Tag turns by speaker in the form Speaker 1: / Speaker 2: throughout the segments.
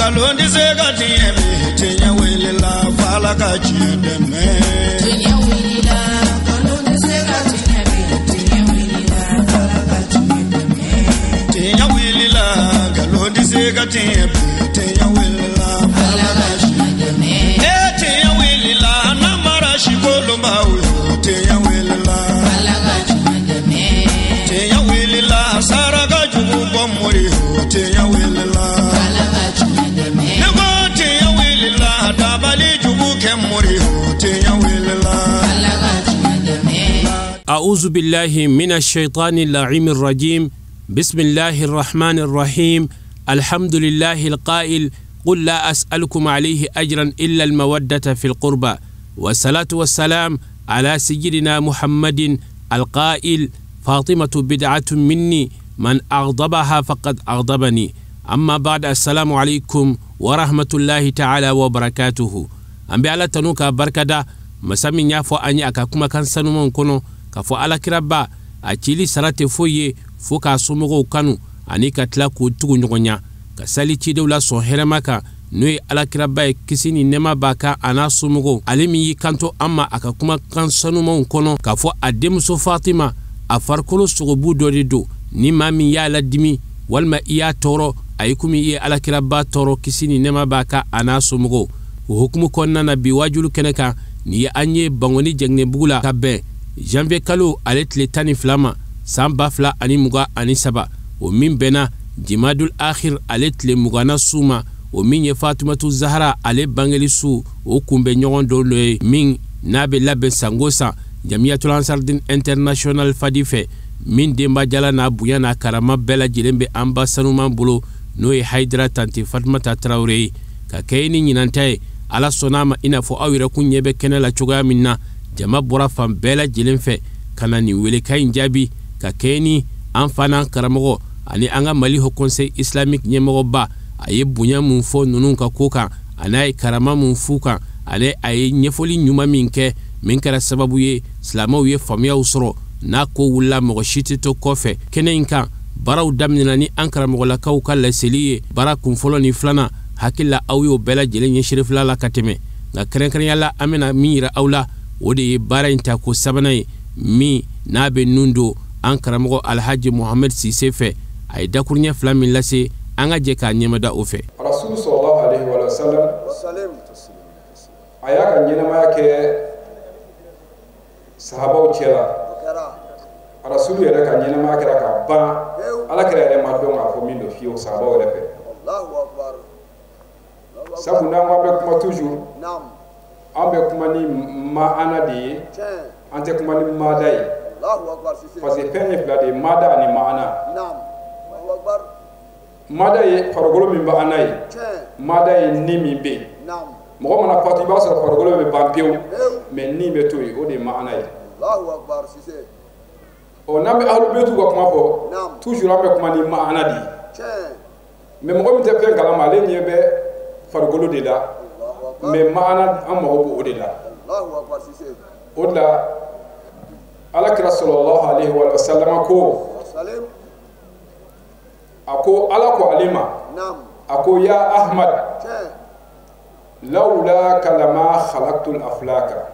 Speaker 1: Nkalon tɛ se ka tiɲɛ bi, tiɲɛ wulila f'Ala ka tiɲɛ dɛmɛ.
Speaker 2: Tiɲɛ wulila, nkalon tɛ se ka tiɲɛ bi, tiɲɛ wulila f'Ala ka tiɲɛ dɛmɛ.
Speaker 1: Tiɲɛ wulila, nkalon tɛ se ka tiɲɛ bi, tiɲɛ wulila
Speaker 2: f'Ala ka tiɲɛ dɛmɛ.
Speaker 1: Ee tiɲɛ wulila, namara si kolonbaw yo, tiɲɛ wulila
Speaker 2: f'Ala ka tiɲɛ dɛmɛ.
Speaker 1: Tiɲɛ wulila, saraka jugu bɔ mori yo, tiɲɛ wulila
Speaker 2: f'Ala ka tiɲɛ dɛmɛ.
Speaker 1: Ne ko tiɲɛ wulila, dabali jugu kɛ mori yo, tiɲɛ wulila
Speaker 2: f'Ala ka tiɲɛ dɛmɛ.
Speaker 3: أعوذ بالله من الشيطان اللعين الرجيم. بسم الله الرحمن الرحيم. الحمد لله القائل قل لا أسألكم عليه أجرا إلا المودة في القربى، والصلاة والسلام على سيدنا محمد القائل فاطمة بدعة مني من أغضبها فقد أغضبني. أما بعد، السلام عليكم ورحمة الله تعالى وبركاته. An bɛ Ala tanu k'a barikada, masa min y'a fɔ an ye a ka kumakan sanumanw kɔnɔ k'a fɔ Alakiraba a cili sara tɛ foyi ye fo k'a somɔgɔw kanu ani ka tila k'o tugu ɲɔgɔn ɲa, ka sali cidenw la sɔn hɛrɛma kan, n'o ye Alakiraba ye, kisi ni nɛɛma b'a kan a n'a somɔgɔw. Ale min y'i kanto an ma a ka kumakan sanumanw kɔnɔ k'a fɔ a denmuso Fatima a farikolo sogobu dɔ de don, ni maa min y'a ladimi walima i y'a tɔɔrɔ, a ye komi i ye Alakiraba tɔɔrɔ, kisi ni nɛɛma b'a kan a n'a somɔgɔw. O hukumu kɔnɔna na, bi wajulu kɛnɛ kan nin ye an ye Bangoni Jɛngɛbugu la ka bɛn janvier kalo ale tile 12 ma san 2023, o min bɛnna Jimadul Akhir ale tile 20na su ma, o min ye Fatumatu Zahara ale bangeli su, o kunbɛ ɲɔgɔn dɔ lo ye min n'a bɛ labɛn sango san Jamiyatul Ansardin International Fadi fɛ, min denba jala n'a bonya n'a karama bɛɛ lajɛlen bɛ an ba sanuman bolo, n'o ye Hayidara Tante Fatumata Tarawele ye. Ka kɛ ni ɲinan ta ye, Ala sɔnna a ma, i n'a fɔ aw yɛrɛ kun ɲɛ bɛ kɛnɛ la cogoya min na, jama bɔra fan bɛɛ lajɛlen fɛ ka na nin welekan in jaabi, ka kɛ ni an fa n'an karamɔgɔ ani an ka Mali Haut Conseil Islamique ɲɛmɔgɔba, a ye bonya mun fɔ ninnu ka ko kan, ani a ye karama mun f'u kan, ani a ye ɲɛfɔli ɲuman min kɛ, min kɛra sababu ye silamɛw ye faamuyaw sɔrɔ. N'a ko wulila, mɔgɔ si tɛ to kɔfɛ. Kɛnɛ in kan, baaraw daminɛna ni an karamɔgɔlakaw ka laseli ye. Baara kunfɔlɔ ni filanan, hakili la aw y'o bɛɛ lajɛlen ɲɛ serifila la ka tɛmɛ, nka kɛrɛnkɛrɛnya la an bɛna min yira aw la, o de ye baara in ta ko sabanan ye, min n'a bɛ nun don an karamɔgɔ Alhaji Mohamed Sise fɛ. A ye dakuruɲɛ fila min lase, an ka jɛ k'a ɲɛmada o fɛ.
Speaker 4: Rasul sallallahu alaihi wa sallam a y'a ka ɲɛnamaya kɛ sahabaw cɛ la. Rasul yɛrɛ ka ɲɛnamaya kɛra ka ban, Ala kɛra yɛrɛ ma dɔn k'a fɔ min don fiyewu sahabaw yɛrɛ fɛ. Sabu n'an ko an bɛ kuma toujours, an bɛ kuma ni maana de ye, an tɛ kuma ni maada ye. Parce que fɛn ye fila de ye, maada ani maana. Maada ye farikolo min bɛ an na ye, maada ye ni min bɛ yen. Mɔgɔ mana fatu, i b'a sɔrɔ farikolo bɛ ban pewu, mais ni bɛ to yen, o de ye maana ye. Ɔ n'an bɛ ahlul ka kuma fɔ, toujours an bɛ kuma ni maana de ye. Mais mɔgɔ min tɛ fɛn kalama, ale ɲɛ bɛ farikolo de la, mais maana an mago b'o de la. O de la Ala kira sallallahu alaihi wa sallam ko, a ko Ala ko ale ma, a ko ya Ahmad, lawlaka lama khalaqtul aflaka,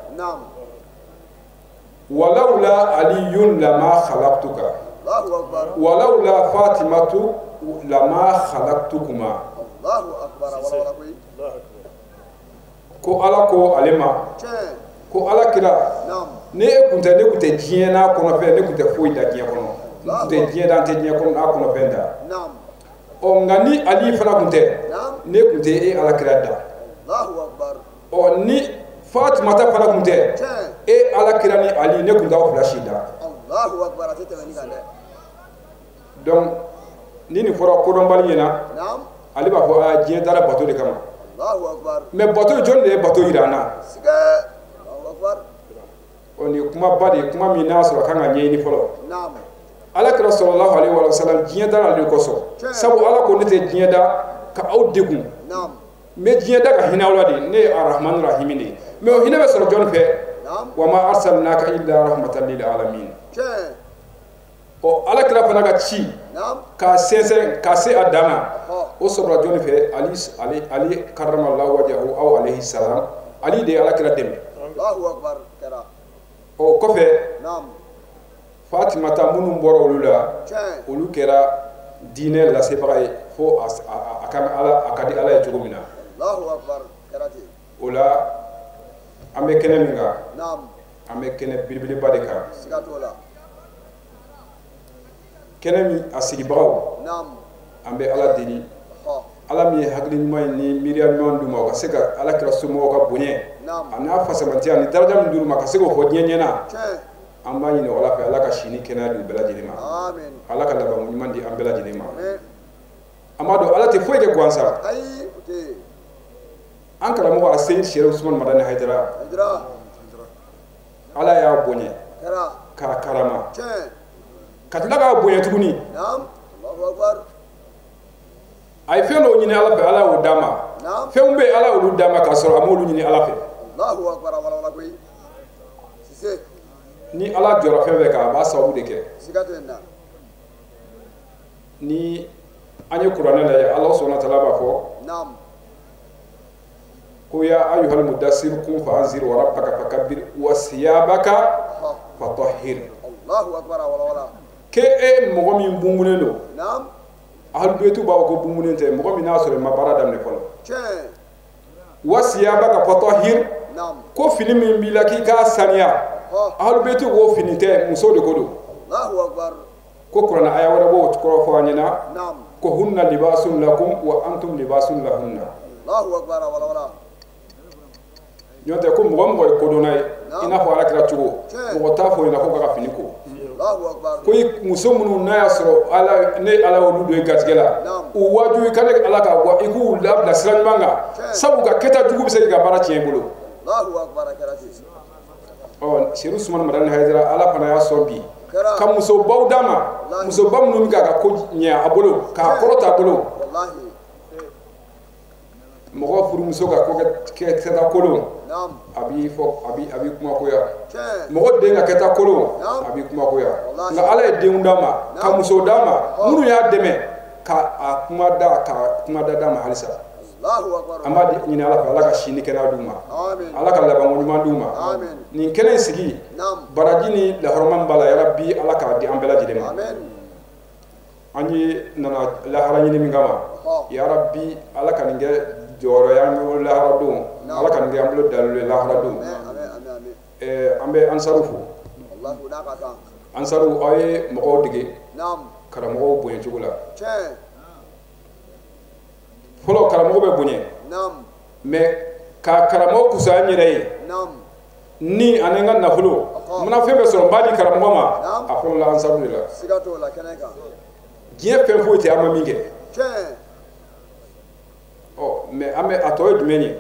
Speaker 4: walawla aliyun lama khalaqtuka, walawla fatimatu lama khalaqtukuma. Ko Ala ko ale ma, ko Ala kira, ne e kun tɛ, ne kun tɛ diɲɛ n'a kɔnɔfɛn, ne kun tɛ foyi da diɲɛ kɔnɔ, ne kun tɛ diɲɛ da, n tɛ diɲɛ kɔnɔ n'a kɔnɔfɛn da. Ɔ nka ni Ali fana kun tɛ, ne kun tɛ e Ala kira da. Ɔ ni Fatumata fana kun tɛ, e Ala kira ni Ali, ne kun t'aw fila si da. Donc ni nin fɔra kodɔnbali ɲɛna, ale b'a fɔ a diɲɛ dara bato de kama. Mais bato, jɔn de ye bato yira an na? O nin ye kumaba de ye, kuma min n'a sɔrɔ a kan ka ɲɛɲini fɔlɔ. Ala kira sallallahu alaihi wa sallam diɲɛ dara ale kosɔn. Sabu Ala ko ne tɛ diɲɛ da ka aw degun, n bɛ diɲɛ da ka hinɛ aw la de, ne ye Arahman Rahimi de ye. Mais o hinɛ bɛ sɔrɔ jɔn fɛ? Wa ma arsalnaka illa rahmatan lil alamin. Ɔ Ala kira fana ka ci k'a sɛnsɛn k'a se a dan na, o sɔrɔla jɔnni fɛ? Ali, Ali karamallahu wajahu aw alayhi salam, Ali de ye Ala kira dɛmɛ. O kɔfɛ Fatimata minnu bɔra olu la, olu kɛra diinɛ lasebaga ye fo a ka ala a ka di Ala ye cogo min na. O la an bɛ kɛnɛ min kan, an bɛ kɛnɛ belebeleba de kan, kɛnɛ min a sigibagaw, an bɛ Ala deli, Ala min ye hakili ɲuman ye ni miiriya ɲuman d'u ma, u ka se ka Ala kira somɔgɔw ka bonya a n'a fasamantiya ni daraja min d'u ma, ka se k'o fɔ diɲɛ ɲɛna. An b'a ɲini Ala fɛ, Ala ka si ni kɛnɛya di u bɛɛ lajɛlen ma, Ala ka labanko ɲuman di an bɛɛ lajɛlen ma. An b'a dɔn Ala tɛ foyi kɛ gansan. An karamɔgɔ a Seyid Sɛrifu Usumani Madani Hayidara, Ala y'a bonya k'a karama ka tila k'a bonya tuguni. A ye fɛn dɔw ɲini Ala fɛ, Ala y'o d'a ma. Fɛnw bɛ yen, Ala y'olu d'a ma k'a sɔrɔ a m'olu ɲini Ala fɛ. Ni Ala jɔra fɛn fɛn kan, a b'a sababu de kɛ. Ni an ye kuranɛ lajɛ, Ala subahana taala b'a fɔ ko ya ayyuhal mudassir qum fa anzir wa rabbaka fakabbir wa siyabaka fatahhir. Ke e mɔgɔ min bunbunnen don, ahlul b'a fɔ ko bunbunnen tɛ, mɔgɔ min n'a sɔrɔ i ma baara daminɛ fɔlɔ. Wa siyabaka fatahhir, ko fini min b'i la k'i k'a saniya, ahlul baytu ko fini tɛ, muso de ko don. Ko kuranɛ aya wɛrɛ b'o kɔrɔ fɔ an ɲɛna, ko hunna libasun lakum wa antum libasun lahunna. Ɲɔntɛ ko mɔgɔ mɔgɔ ye kodɔnna ye i n'a fɔ Ala kira cogo, mɔgɔ t'a fɔ ɲɛna ko k'a ka fini ko. Ko muso minnu n'a y'a sɔrɔ Ala ne Ala y'olu don i garijɛgɛ la, u waaju i ka ne Ala ka wa i k'u labila sira ɲuman kan, sabu ka kɛta jugu bɛ se k'i ka baara tiɲɛ i bolo. Ɔ Sɛrifu Usumani Madani Hayidara, Ala fana y'a sɔn bi ka musobaw d'a ma, musoba minnu bɛ k'a ka ko ɲɛ a bolo, k'a kɔrɔta a bolo. Mɔgɔ furumuso ka ko kɛta kolon, a b'i fɔ, a b'i kumakoya. Mɔgɔ den ka kɛta kolon, a b'i kumakoya. Nka Ala ye denw d'a ma, ka musow d'a ma minnu y'a dɛmɛ ka a kuma da, ka kuma da d'a ma halisa. An b'a ɲini Ala fɛ, Ala ka si ni kɛnɛya d'u ma, Ala ka labanko ɲuman d'u ma. Nin kɛnɛ in sigi, baraji ni lahɔrɔma min b'a la, yarabi Ala k'a di an bɛɛ lajɛlen ma. An ye nana lahara ɲini min kama, yarabi Ala ka nin kɛ jɔyɔrɔ y'an bolo lahara don, Ala ka nin kɛ an bolo dalilu ye lahara don. An bɛ ansaru fo. Ansaru, aw ye mɔgɔw dege karamɔgɔw bonya cogo la. Fɔlɔ karamɔgɔ bɛ bonya, mɛ ka karamɔgɔ kusaya n yɛrɛ ye ni ani n ka nafolo, n mana fɛn bɛɛ sɔrɔ n b'a di karamɔgɔ ma, a fɔlɔ la ansaru de la. Diɲɛ fɛn foyi tɛ an ma min kɛ. Ɔ mɛ an bɛ a tɔ ye jumɛn ye?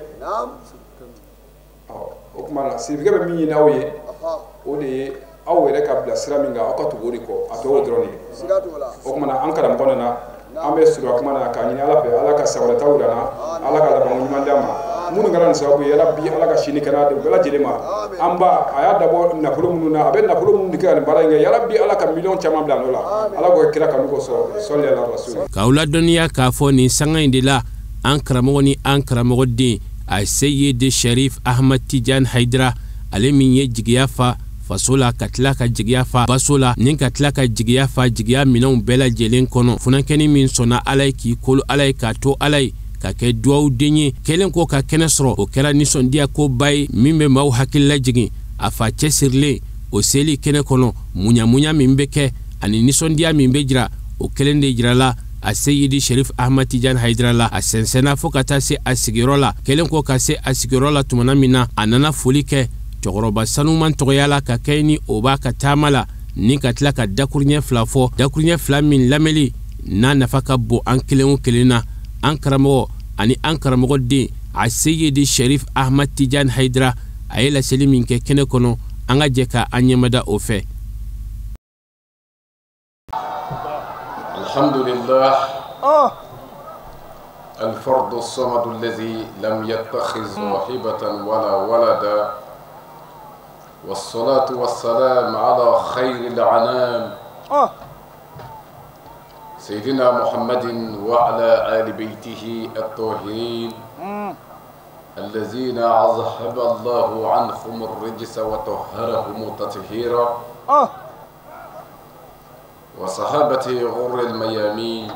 Speaker 4: Ɔ o tuma na sirifikɛ bɛ min ɲini aw ye, o de ye aw yɛrɛ ka bila sira min kan, aw ka tugu o de kɔ, a tɔ y'o dɔrɔn de ye. O tuma na an karamɔgɔ nana, an bɛ surunya kuma na k'a ɲini Ala fɛ, Ala ka sabarataw yira an na, Ala ka labanko ɲuman d'an ma. Minnu kɛra nin sababu ye, yarabi Ala ka si ni kɛnɛya di u bɛɛ lajɛlen ma. An ba a y'a dabɔ nafolo minnu na, a bɛ nafolo minnu de kɛ ka nin baara in kɛ, yarabi Ala ka miliyɔn caman bila a nɔ la, Ala k'o kɛ kira kanu kosɔn, sɔli ala rasul.
Speaker 3: K'aw ladɔnniya k'a fɔ nin sanga in de la, an karamɔgɔ ni an karamɔgɔden a Seyidi Sɛrifu Ahmad Tijan Hayidara, ale min ye jigiya fa faso la, ka tila ka jigiya fa baso la, ni ka tila ka jigiya fa jigiya minɛnw bɛɛ lajɛlen kɔnɔ, funankɛni min sɔnna Ala ye k'i kolo Ala ye k'a to Ala ye ka kɛ duwawuden ye, kɛlen kɔ ka kɛnɛ sɔrɔ, o kɛra nisɔndiya koba ye min bɛ maaw hakili lajigin. A fa cɛsirilen o seli kɛnɛ kɔnɔ, muɲamuɲa min bɛ kɛ ani nisɔndiya min bɛ jira, o kelen de jirala a Seyidi Sɛrifu Ahmad Tijan Hayidara la. A sɛnsɛnna fo ka taa se a sigiyɔrɔ la. Kɛlen kɔ ka se a sigiyɔrɔ la tumana min na, a nana foli kɛ cɛkɔrɔba sanuman tɔgɔya la ka kɛ ni o b'a ka taama la, ni ka tila ka dakuruɲɛ fila fɔ, dakuruɲɛ fila min lamɛnli n'a nafa ka bon an kelen o kelen na. An karamɔgɔ ani an karamɔgɔ den a Seyidi Sɛrifu Ahmad Tijan Hayidara, a ye laseli min kɛ kɛnɛ kɔnɔ, an ka jɛ ka an ɲɛmada o fɛ.
Speaker 5: الحمد لله الفرد الصمد الذي لم يتخذ صاحبة ولا ولدا، والصلاة والسلام على خير الأنام سيدنا محمد وعلى آل بيته الطاهرين الذين أذهب الله عنهم الرجس وطهرهم تطهيرا وصحابته غر الميامين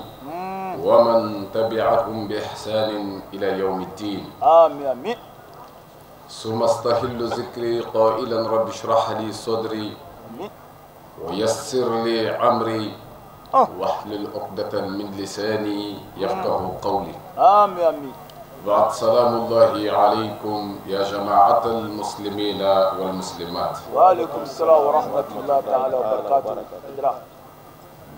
Speaker 5: ومن تبعهم بإحسان إلى يوم الدين.
Speaker 6: آمين آمين.
Speaker 5: ثم استهل ذكري قائلا رب اشرح لي صدري ويسر لي أمري واحلل عقدة من لساني يفقه قولي.
Speaker 6: آمين آمين.
Speaker 5: بعد سلام الله عليكم يا جماعة المسلمين والمسلمات.
Speaker 6: وعليكم السلام ورحمة الله تعالى وبركاته.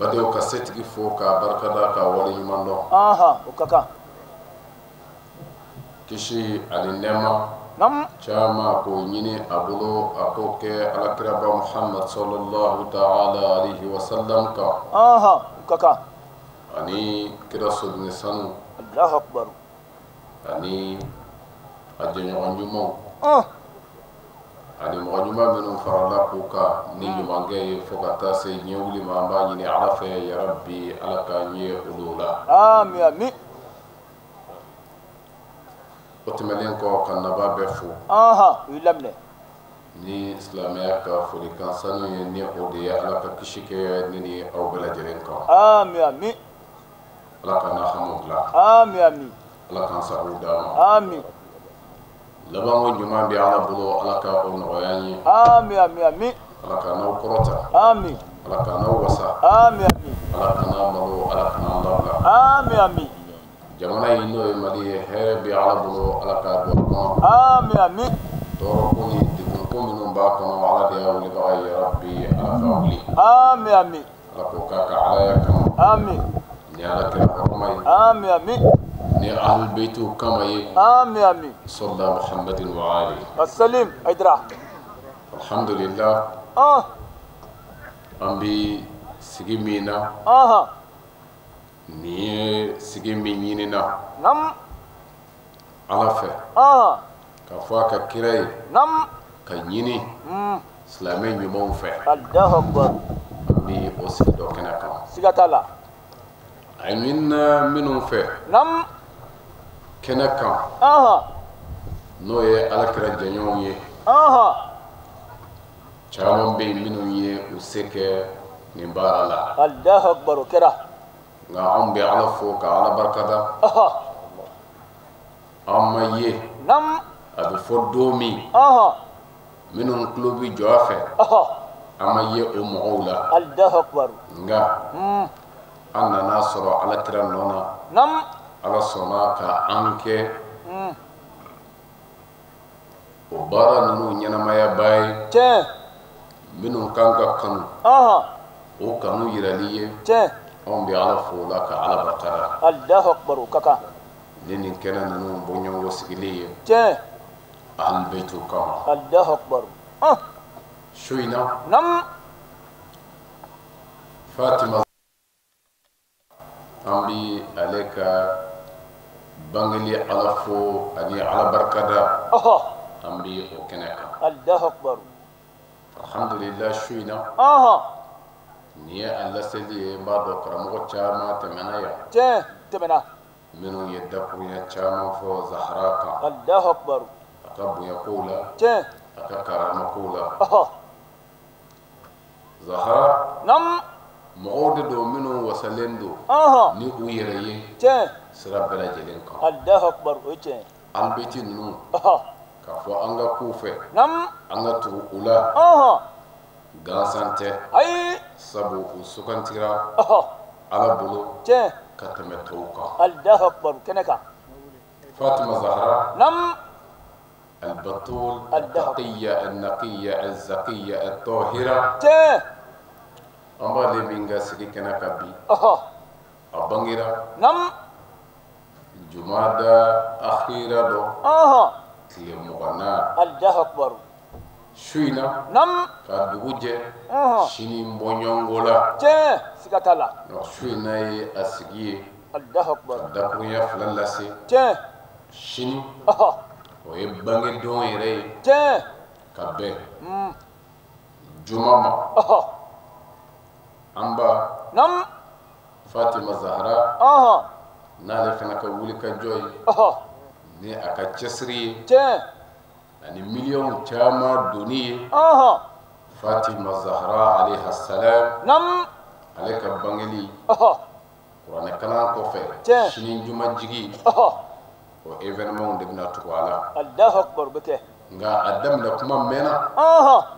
Speaker 5: بدو كستي فوكا بركة كولي منو.
Speaker 6: وكاكا.
Speaker 5: كشي على النعمة.
Speaker 6: نعم.
Speaker 5: شاما كونيني أبلو أكوكي على كرب محمد صلى الله تعالى عليه وسلم كا.
Speaker 6: وكاكا.
Speaker 5: أني كرسول نسانو.
Speaker 6: الله أكبر.
Speaker 5: Ani a jɛɲɔgɔn ɲumanw ani mɔgɔ ɲuman minnu farala k'u kan ni ɲumankɛ ye fo ka taa se ɲɛwuli ma, an b'a ɲini Ala fɛ yarabi Ala k'an ye olu la.
Speaker 6: Amin amin.
Speaker 5: O tɛmɛnen kɔ ka naba bɛɛ fo.
Speaker 6: U y'i laminɛ.
Speaker 5: Ni silamɛya ka folikan sanu ye, ni o de ye Ala ka kisi kɛ ne ni aw bɛɛ lajɛlen kan.
Speaker 6: Amin amin.
Speaker 5: Ala ka n'a hamiw dilan.
Speaker 6: Amin amin.
Speaker 5: Ala k'an sago d'a ma.
Speaker 6: Amin.
Speaker 5: Labanko ɲuman bɛ Ala bolo, Ala ka o nɔgɔya an ye.
Speaker 6: Amin amin amin.
Speaker 5: Ala ka n'aw kɔrɔta.
Speaker 6: Amin.
Speaker 5: Ala ka n'aw wasa.
Speaker 6: Amin amin.
Speaker 5: Ala ka n'aw malo, Ala ka n'aw labila.
Speaker 6: Amin amin.
Speaker 5: Jamana in n'o ye Mali ye, hɛrɛ bɛ Ala bolo, Ala k'a don a kɔnɔ.
Speaker 6: Amin amin.
Speaker 5: Tɔɔrɔko ni degunko minnu b'a kɔnɔ, Ala de y'a wulibaga ye, yarabi Ala k'a wuli.
Speaker 6: Amin amin.
Speaker 5: Ala k'o k'a ka Alaya kama.
Speaker 6: Amin.
Speaker 5: Ni Ala kɛra hɔrɔma ye.
Speaker 6: Amin amin.
Speaker 5: Ni ahlul baytu kama ye.
Speaker 6: Amin amin.
Speaker 5: Sallallahu Muhammadin wa ali.
Speaker 6: Assalim Aidara.
Speaker 5: Alhamdulillah. An bi sigi min na. Nin ye sigi min ɲinina.
Speaker 6: Nam.
Speaker 5: Ala fɛ. K'a fɔ a ka kira ye.
Speaker 6: Nam.
Speaker 5: Ka ɲini. Silamɛ ɲumanw fɛ.
Speaker 6: Allahu akbar.
Speaker 5: An bi o sigi dɔ kɛnɛ kan.
Speaker 6: Siga t'a la.
Speaker 5: A ɲinina minnu fɛ.
Speaker 6: Nam.
Speaker 5: Kɛnɛ kan. N'o ye Ala kira jɛɲɔgɔnw ye. Caman bɛ yen minnu ye u se kɛ nin baara la.
Speaker 6: Allahu akbar o kɛra.
Speaker 5: Nka anw bɛ Ala fo ka Ala barikada. An ma ye.
Speaker 6: Nam.
Speaker 5: A bɛ fɔ don min. Minnu tulo bɛ jɔ a fɛ. An ma ye o mɔgɔw la.
Speaker 6: Allahu akbar.
Speaker 5: Nka an nana sɔrɔ Ala kira nɔ na.
Speaker 6: Nam.
Speaker 5: Ala sɔnna ka an kɛ o baara ninnu ɲɛnamayaba ye.
Speaker 6: Tiɲɛ.
Speaker 5: Minnu kan ka kanu. O kanu yirali ye.
Speaker 6: Tiɲɛ.
Speaker 5: Anw bɛ Ala fo o la ka Ala barikada.
Speaker 6: Allahu akbar o ka kan.
Speaker 5: Ni nin kɛnɛ ninnu bɔɲɔgɔnko sigili ye.
Speaker 6: Tiɲɛ.
Speaker 5: Ahlul baytu kama.
Speaker 6: Allahu akbar.
Speaker 5: Su in na.
Speaker 6: Nam.
Speaker 5: Fatima an bi ale ka bangeli Ala fo ani Ala barikada. An bi o kɛnɛ kan.
Speaker 6: Allahu akbar.
Speaker 5: Alhamdulillah su in na. Nin ye a laseli ye, n b'a dɔn karamɔgɔ caman tɛmɛna yan.
Speaker 6: Tiɲɛ tɛmɛna.
Speaker 5: Minnu ye dakurunya caman fɔ Zahara kan.
Speaker 6: Allahu akbar.
Speaker 5: A ka bonyakow la.
Speaker 6: Tiɲɛ.
Speaker 5: A ka karamakow la. Zahara.
Speaker 6: Nam.
Speaker 5: Mɔgɔw de don minnu wasalen don. Ni u yɛrɛ ye.
Speaker 6: Tiɲɛ.
Speaker 5: Sira bɛɛ lajɛlen kan.
Speaker 6: Allahu akbar o ye tiɲɛ.
Speaker 5: Ahlul-Bayti ninnu. K'a fɔ an ka k'u fɛ.
Speaker 6: Nam.
Speaker 5: An ka tugu u la. Gansan tɛ.
Speaker 6: Ayi.
Speaker 5: Sabu u sugantira. Ala bolo.
Speaker 6: Tiɲɛ.
Speaker 5: Ka tɛmɛ tɔw kan.
Speaker 6: Allahu akbar kɛnɛ kan.
Speaker 5: Fatima Zahra.
Speaker 6: Nam.
Speaker 5: Al-Batul. Al-Taqiyya Al-Naqiyya Al-Zakiyya Al-Tahira.
Speaker 6: Tiɲɛ.
Speaker 5: An b'ale min ka sigi kɛnɛ kan bi. A bangera.
Speaker 6: Nam.
Speaker 5: Jumada akhira dɔ. Tile 20.
Speaker 6: Allahu akbar.
Speaker 5: Su in na.
Speaker 6: Nam.
Speaker 5: Ka dugu jɛ. Sini bɔɲɔgɔnko la.
Speaker 6: Tiɲɛ siga t'a la.
Speaker 5: Su in na ye a sigi ye.
Speaker 6: Allahu akbar.
Speaker 5: Ka dakurunya 2 lase.
Speaker 6: Tiɲɛ.
Speaker 5: Sini. O ye bangedon yɛrɛ ye.
Speaker 6: Tiɲɛ.
Speaker 5: Ka bɛn. Juma ma. An ba.
Speaker 6: Nam.
Speaker 5: Fatima Zahra n'ale fana ka wuli ka jɔ ye ni a ka cɛsiri ye ani miliyɔn caman donni ye Fatima Zahra alayha salam ale ka bangeli kuranɛ kalan kɔfɛ sini juma jigi o événement de bɛna tugu a la.
Speaker 6: Allahu akbar bɛ kɛ.
Speaker 5: Nka a daminɛ kuma mɛnna.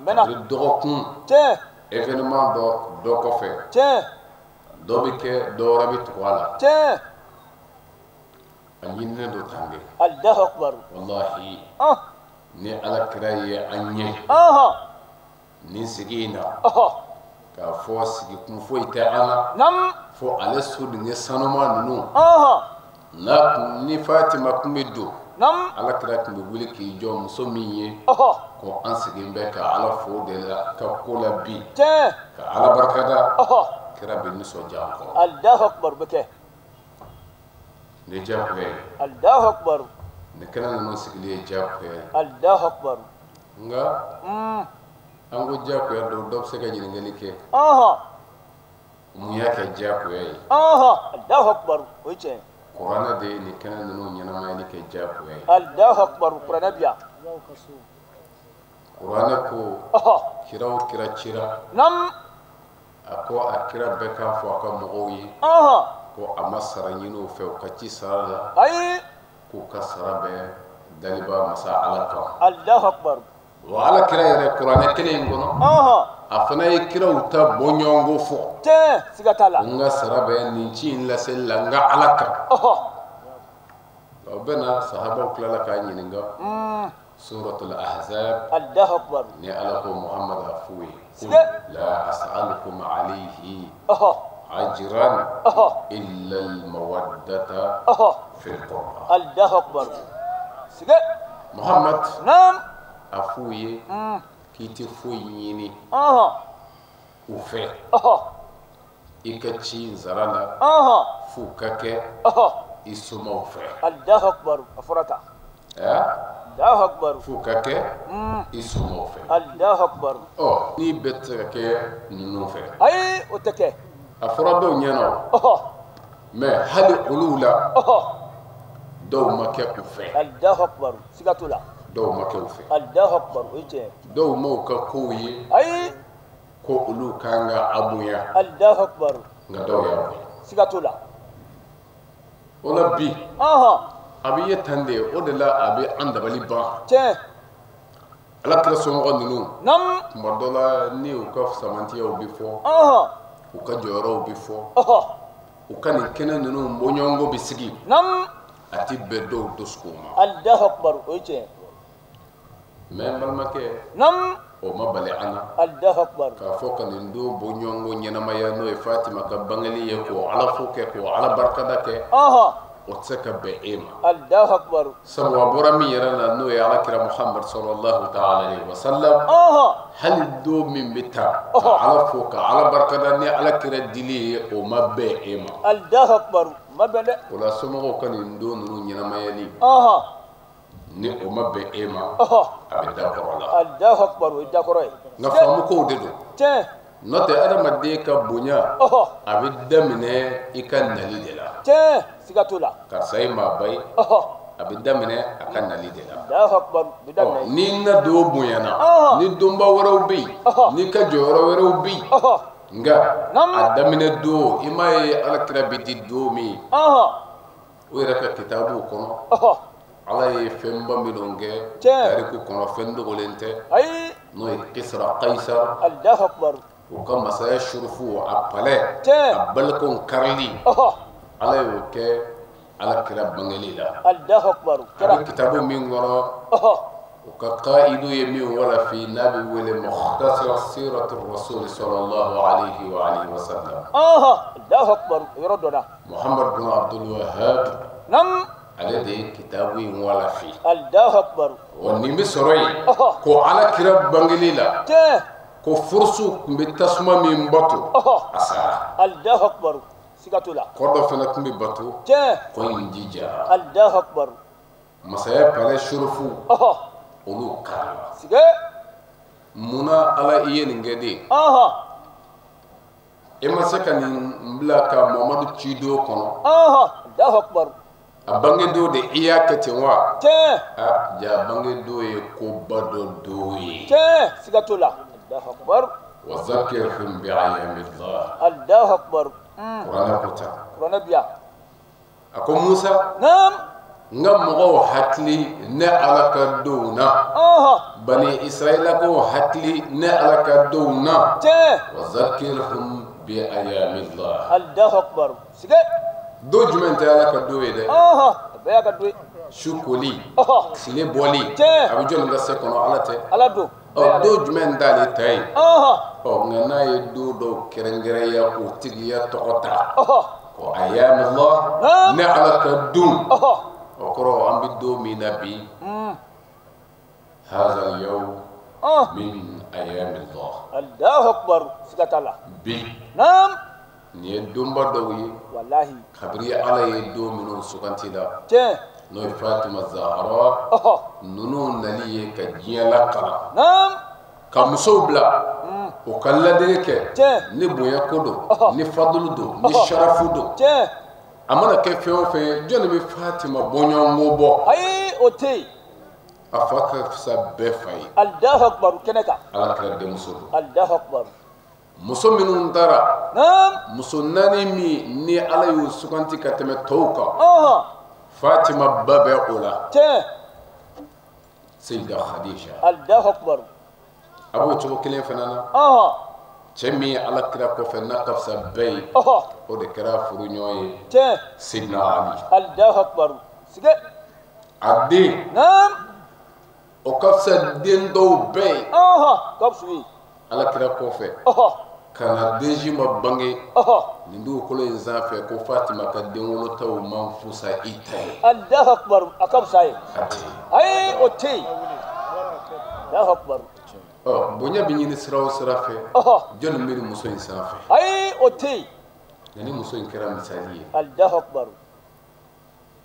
Speaker 6: Mɛnna.
Speaker 5: A bɛ dɔgɔkun. Événement dɔ kɔfɛ. Dɔ bɛ kɛ dɔ wɛrɛ bɛ tugu a la. A ɲininen don tan de.
Speaker 6: Allahu akbar.
Speaker 5: Walahi. Ni Ala kira ye an ɲɛ. Nin sigi in na. K'a fɔ sigikun foyi tɛ an na. Fo ale soden sanuma ninnu. N'a kun ni Fatima kun bɛ don. Ala kira tun bɛ wuli k'i jɔ muso min ye. Ko an sigilen bɛ ka Ala fo de la ka ko la bi. Ka Ala barikada. Kira bɛ nisɔndiya an kɔrɔ.
Speaker 6: Allahu akbar bɛ kɛ.
Speaker 5: Nin ye diyagoya ye.
Speaker 6: Allahu akbar.
Speaker 5: Nin kɛnɛ ninnu sigili ye diyagoya ye.
Speaker 6: Allahu akbar.
Speaker 5: Nka. An ko diyagoya don dɔ bɛ se ka ɲininkali kɛ. Mun y'a kɛ diyagoya ye?
Speaker 6: Allahu akbar o ye tiɲɛ ye.
Speaker 5: Kuranɛ de ye nin kɛnɛ ninnu ɲɛnamayali kɛ diyagoya ye.
Speaker 6: Allahu akbar kuranɛ bi yan.
Speaker 5: Kuranɛ ko. Kira o kira cira. A ko a kira bɛɛ k'a fɔ a ka mɔgɔw ye. Ko a ma sara ɲini u fɛ u ka ci sara la.
Speaker 6: Ayi.
Speaker 5: K'u ka sara bɛɛ daliba masa Ala kan.
Speaker 6: Allahu akbar.
Speaker 5: Wa Ala kira yɛrɛ kuranɛ kelen in kɔnɔ. A fana ye kiraw ta bɔɲɔgɔnko fɔ.
Speaker 6: Siga t'a la.
Speaker 5: N ka sara bɛ nin ci in laseli la n ka Ala kan. O bɛ na sahabaw tilala k'a ɲininka. Suratul Ahzab.
Speaker 6: Allahu akbar.
Speaker 5: Ni Ala ko Muhammad a f'u ye. La as'alukum alayhi. Ajran. Illa al-mawaddata. Fil qurba.
Speaker 6: Allahu akbar. Siga.
Speaker 5: Muhammad.
Speaker 6: Naam.
Speaker 5: A f'u ye. K'i tɛ foyi ɲini. U fɛ. I ka ci in sara la. F'u ka kɛ. I somaw fɛ.
Speaker 6: Allahu akbar a fɔra tan. Allahu akbar.
Speaker 5: F'u ka kɛ. I somaw fɛ.
Speaker 6: Allahu akbar.
Speaker 5: Ɔ n'i bɛɛ tɛ se ka kɛ ninnu fɛ.
Speaker 6: Ayi o tɛ kɛ.
Speaker 5: A fɔra dɔw ɲɛna o. Mais hali olu la. Dɔw ma kɛ u fɛ.
Speaker 6: Allahu akbar siga t'o la.
Speaker 5: Dɔw ma kɛ u fɛ.
Speaker 6: Allahu akbar o ye tiɲɛ ye.
Speaker 5: Dɔw m'u ka kow ye.
Speaker 6: Ayi.
Speaker 5: Ko olu kan ka a bonya.
Speaker 6: Allahu akbar.
Speaker 5: Nka dɔw y'a bonya.
Speaker 6: Siga t'o la.
Speaker 5: O la bi. A bɛ ye tan de o de la a bɛ an dabali ban.
Speaker 6: Tiɲɛ.
Speaker 5: Ala kira somɔgɔ ninnu.
Speaker 6: Naamu.
Speaker 5: Tuma dɔ la ni u ka samantiyaw bɛ fɔ. U ka jɔyɔrɔw bɛ fɔ. U ka nin kɛnɛ ninnu bɔɲɔgɔnko bɛ sigi.
Speaker 6: Naamu.
Speaker 5: A tɛ bɛn dɔw dusukun ma.
Speaker 6: Allahu akbar o ye tiɲɛ ye.
Speaker 5: Mais n balimakɛ.
Speaker 6: Naamu.
Speaker 5: O ma bali an na.
Speaker 6: Allahu akbar.
Speaker 5: K'a fɔ ka nin don bɔɲɔgɔnko ɲɛnamaya n'o ye Fatima ka bangeli ye k'o Ala fo kɛ k'o Ala barikada kɛ. O tɛ se ka bɛn e ma.
Speaker 6: Allahu akbar.
Speaker 5: Sabu a bɔra min yɛrɛ la n'o ye Ala kira Muhammad sallallahu ta'ala alayhi wa sallam. Hali don min bɛ taa. Ka Ala fo ka Ala barikada ni Ala kira dili ye o ma bɛn e ma.
Speaker 6: Allahu akbar. O ma bɛn dɛ.
Speaker 5: O la somɔgɔw ka nin don ninnu ɲɛnamayali. Ni o ma bɛn e ma. A bɛ da kɔrɔ la.
Speaker 6: Allahu akbar o ye dakɔrɔ ye.
Speaker 5: Nka faamu kow de don.
Speaker 6: Tiɲɛ.
Speaker 5: N'o tɛ adamaden ka bonya. A bɛ daminɛ i ka nali de la.
Speaker 6: Tiɲɛ siga t'o la.
Speaker 5: Karisa ye maaba ye. A bɛ daminɛ a ka nali de la.
Speaker 6: Allahu akbar bɛ daminɛ.
Speaker 5: Ni na don bonyana. Ni donba wɛrɛw bɛ yen. N'i ka jɔyɔrɔ wɛrɛw bɛ yen. Nka a daminɛ don i m'a ye Ala kira bɛ di don min. O yɛrɛ ka kitabuw kɔnɔ. Ala ye fɛnba minnu kɛ. Tariku kɔnɔ fɛn dogolen tɛ.
Speaker 6: Ayi.
Speaker 5: N'o ye Kisra Kaisar.
Speaker 6: Allahu akbar.
Speaker 5: U ka masaya surufu a palais. A balcon karili. Ala y'o kɛ Ala kira bangeli la.
Speaker 6: Allahu akbar.
Speaker 5: A bɛ kitabu min kɔnɔ. U ka kaidu ye min walafi n'a bɛ wele Mukhtasar Siratu Rasul sallallahu alayhi wa alihi wa sallam.
Speaker 6: Allahu akbar yɔrɔ dɔ la.
Speaker 5: Muhammad bin Abdul Wahhab.
Speaker 6: Naam.
Speaker 5: Ale de ye kitabu in walafi.
Speaker 6: Allahu akbar.
Speaker 5: Wa nin bɛ sɔrɔ yen. Ko Ala kira bangeli la. Ko furusu tun bɛ tasuma min bato. A sara.
Speaker 6: Allahu akbar. Siga t'o la.
Speaker 5: Kɔ dɔ fana tun bɛ bato. Kɔ in jijara.
Speaker 6: Allahu akbar.
Speaker 5: Masaya palais surufu. Olu karila.
Speaker 6: Siga.
Speaker 5: Munna Ala i ye nin kɛ de? E ma se ka nin bila ka Mamadu ci don kɔnɔ.
Speaker 6: Allahu akbar.
Speaker 5: A bange don de i y'a kɛ ten wa?
Speaker 6: Tiɲɛ.
Speaker 5: A ja bange don ye koba dɔ don ye.
Speaker 6: Tiɲɛ, siga t'o la. Allahu akbar.
Speaker 5: Wa zakirhum bi ayyamillah.
Speaker 6: Allahu akbar.
Speaker 5: Kuranɛ ko tan.
Speaker 6: Kuranɛ bi yan.
Speaker 5: A ko Musa.
Speaker 6: Naam.
Speaker 5: N ka mɔgɔw hakili ne Ala ka donw na. Bani Israɛlakaw hakili ne Ala ka donw na.
Speaker 6: Tiɲɛ.
Speaker 5: Wa zakirhum bi ayyamillah.
Speaker 6: Allahu akbar. Siga.
Speaker 5: Don jumɛn tɛ Ala ka don ye dɛ?
Speaker 6: A bɛɛ y'a ka don ye.
Speaker 5: Su koli. Tile bɔli.
Speaker 6: Tiɲɛ.
Speaker 5: A bɛ jɔnni ka se kɔnɔ? Ala tɛ.
Speaker 6: Ala don.
Speaker 5: Ɔ don jumɛn t'ale ta ye? Ɔ nka n'a ye don dɔw kɛrɛnkɛrɛnya k'o tigiya tɔgɔ ta. Ko ayyamillah. Ne Ala ka don. O kɔrɔ an bɛ don min na bi. Haza al-yawm min ayyamillah.
Speaker 6: Allahu akbar. Siga t'a la.
Speaker 5: Bi.
Speaker 6: Naam.
Speaker 5: Nin ye donba dɔw ye.
Speaker 6: Walahi.
Speaker 5: Kabiri Ala ye don minnu suganti la.
Speaker 6: Tiɲɛ.
Speaker 5: N'o ye Fatima Zahara. Ninnu nali ye ka diɲɛ lakalan.
Speaker 6: Naam.
Speaker 5: Ka musow bila. O ka ladege kɛ.
Speaker 6: Tiɲɛ.
Speaker 5: Ni bonya ko don. Ni fadulu don. Ni sharafu don.
Speaker 6: Tiɲɛ.
Speaker 5: A mana kɛ fɛn o fɛn ye, jɔnni bɛ Fatima bɔɲɔgɔnko bɔ?
Speaker 6: Ayi, o tɛ yen.
Speaker 5: A fa ka fisa bɛɛ fa ye.
Speaker 6: Allahu akbar kɛnɛ kan.
Speaker 5: Ala kɛra denmuso don.
Speaker 6: Allahu akbar.
Speaker 5: Muso minnu taara.
Speaker 6: Naam.
Speaker 5: Muso naani min ni Ala y'u suganti ka tɛmɛ tɔw kan. Fatima ba bɛ o la.
Speaker 6: Tiɲɛ.
Speaker 5: Seyida Khadija.
Speaker 6: Allahu akbar.
Speaker 5: A b'o cogo kelen fana na. Cɛ min ye Ala kira kɔfɛ n'a ka fisa bɛɛ ye. O de kɛra furuɲɔgɔn ye.
Speaker 6: Tiɲɛ.
Speaker 5: Seyidina Ali.
Speaker 6: Allahu akbar. Sige.
Speaker 5: A den.
Speaker 6: Naam.
Speaker 5: O ka fisa den dɔw bɛɛ ye.
Speaker 6: Ka fisa ye.
Speaker 5: Ala kira kɔfɛ. Ka na den si ma bange. Nin dugukolo in sanfɛ ko Fatima ka den wolotaw man fusa i ta ye.
Speaker 6: Allahu akbar. A ka fisa ye.
Speaker 5: A tɛ yen.
Speaker 6: Ayi, o tɛ yen. Allahu akbar.
Speaker 5: Ɔ bonya bɛ ɲini sira o sira fɛ. Jɔnni bɛ nin muso in sanfɛ?
Speaker 6: Ayi, o tɛ yen.
Speaker 5: Nka ni muso in kɛra misali ye.
Speaker 6: Allahu akbar.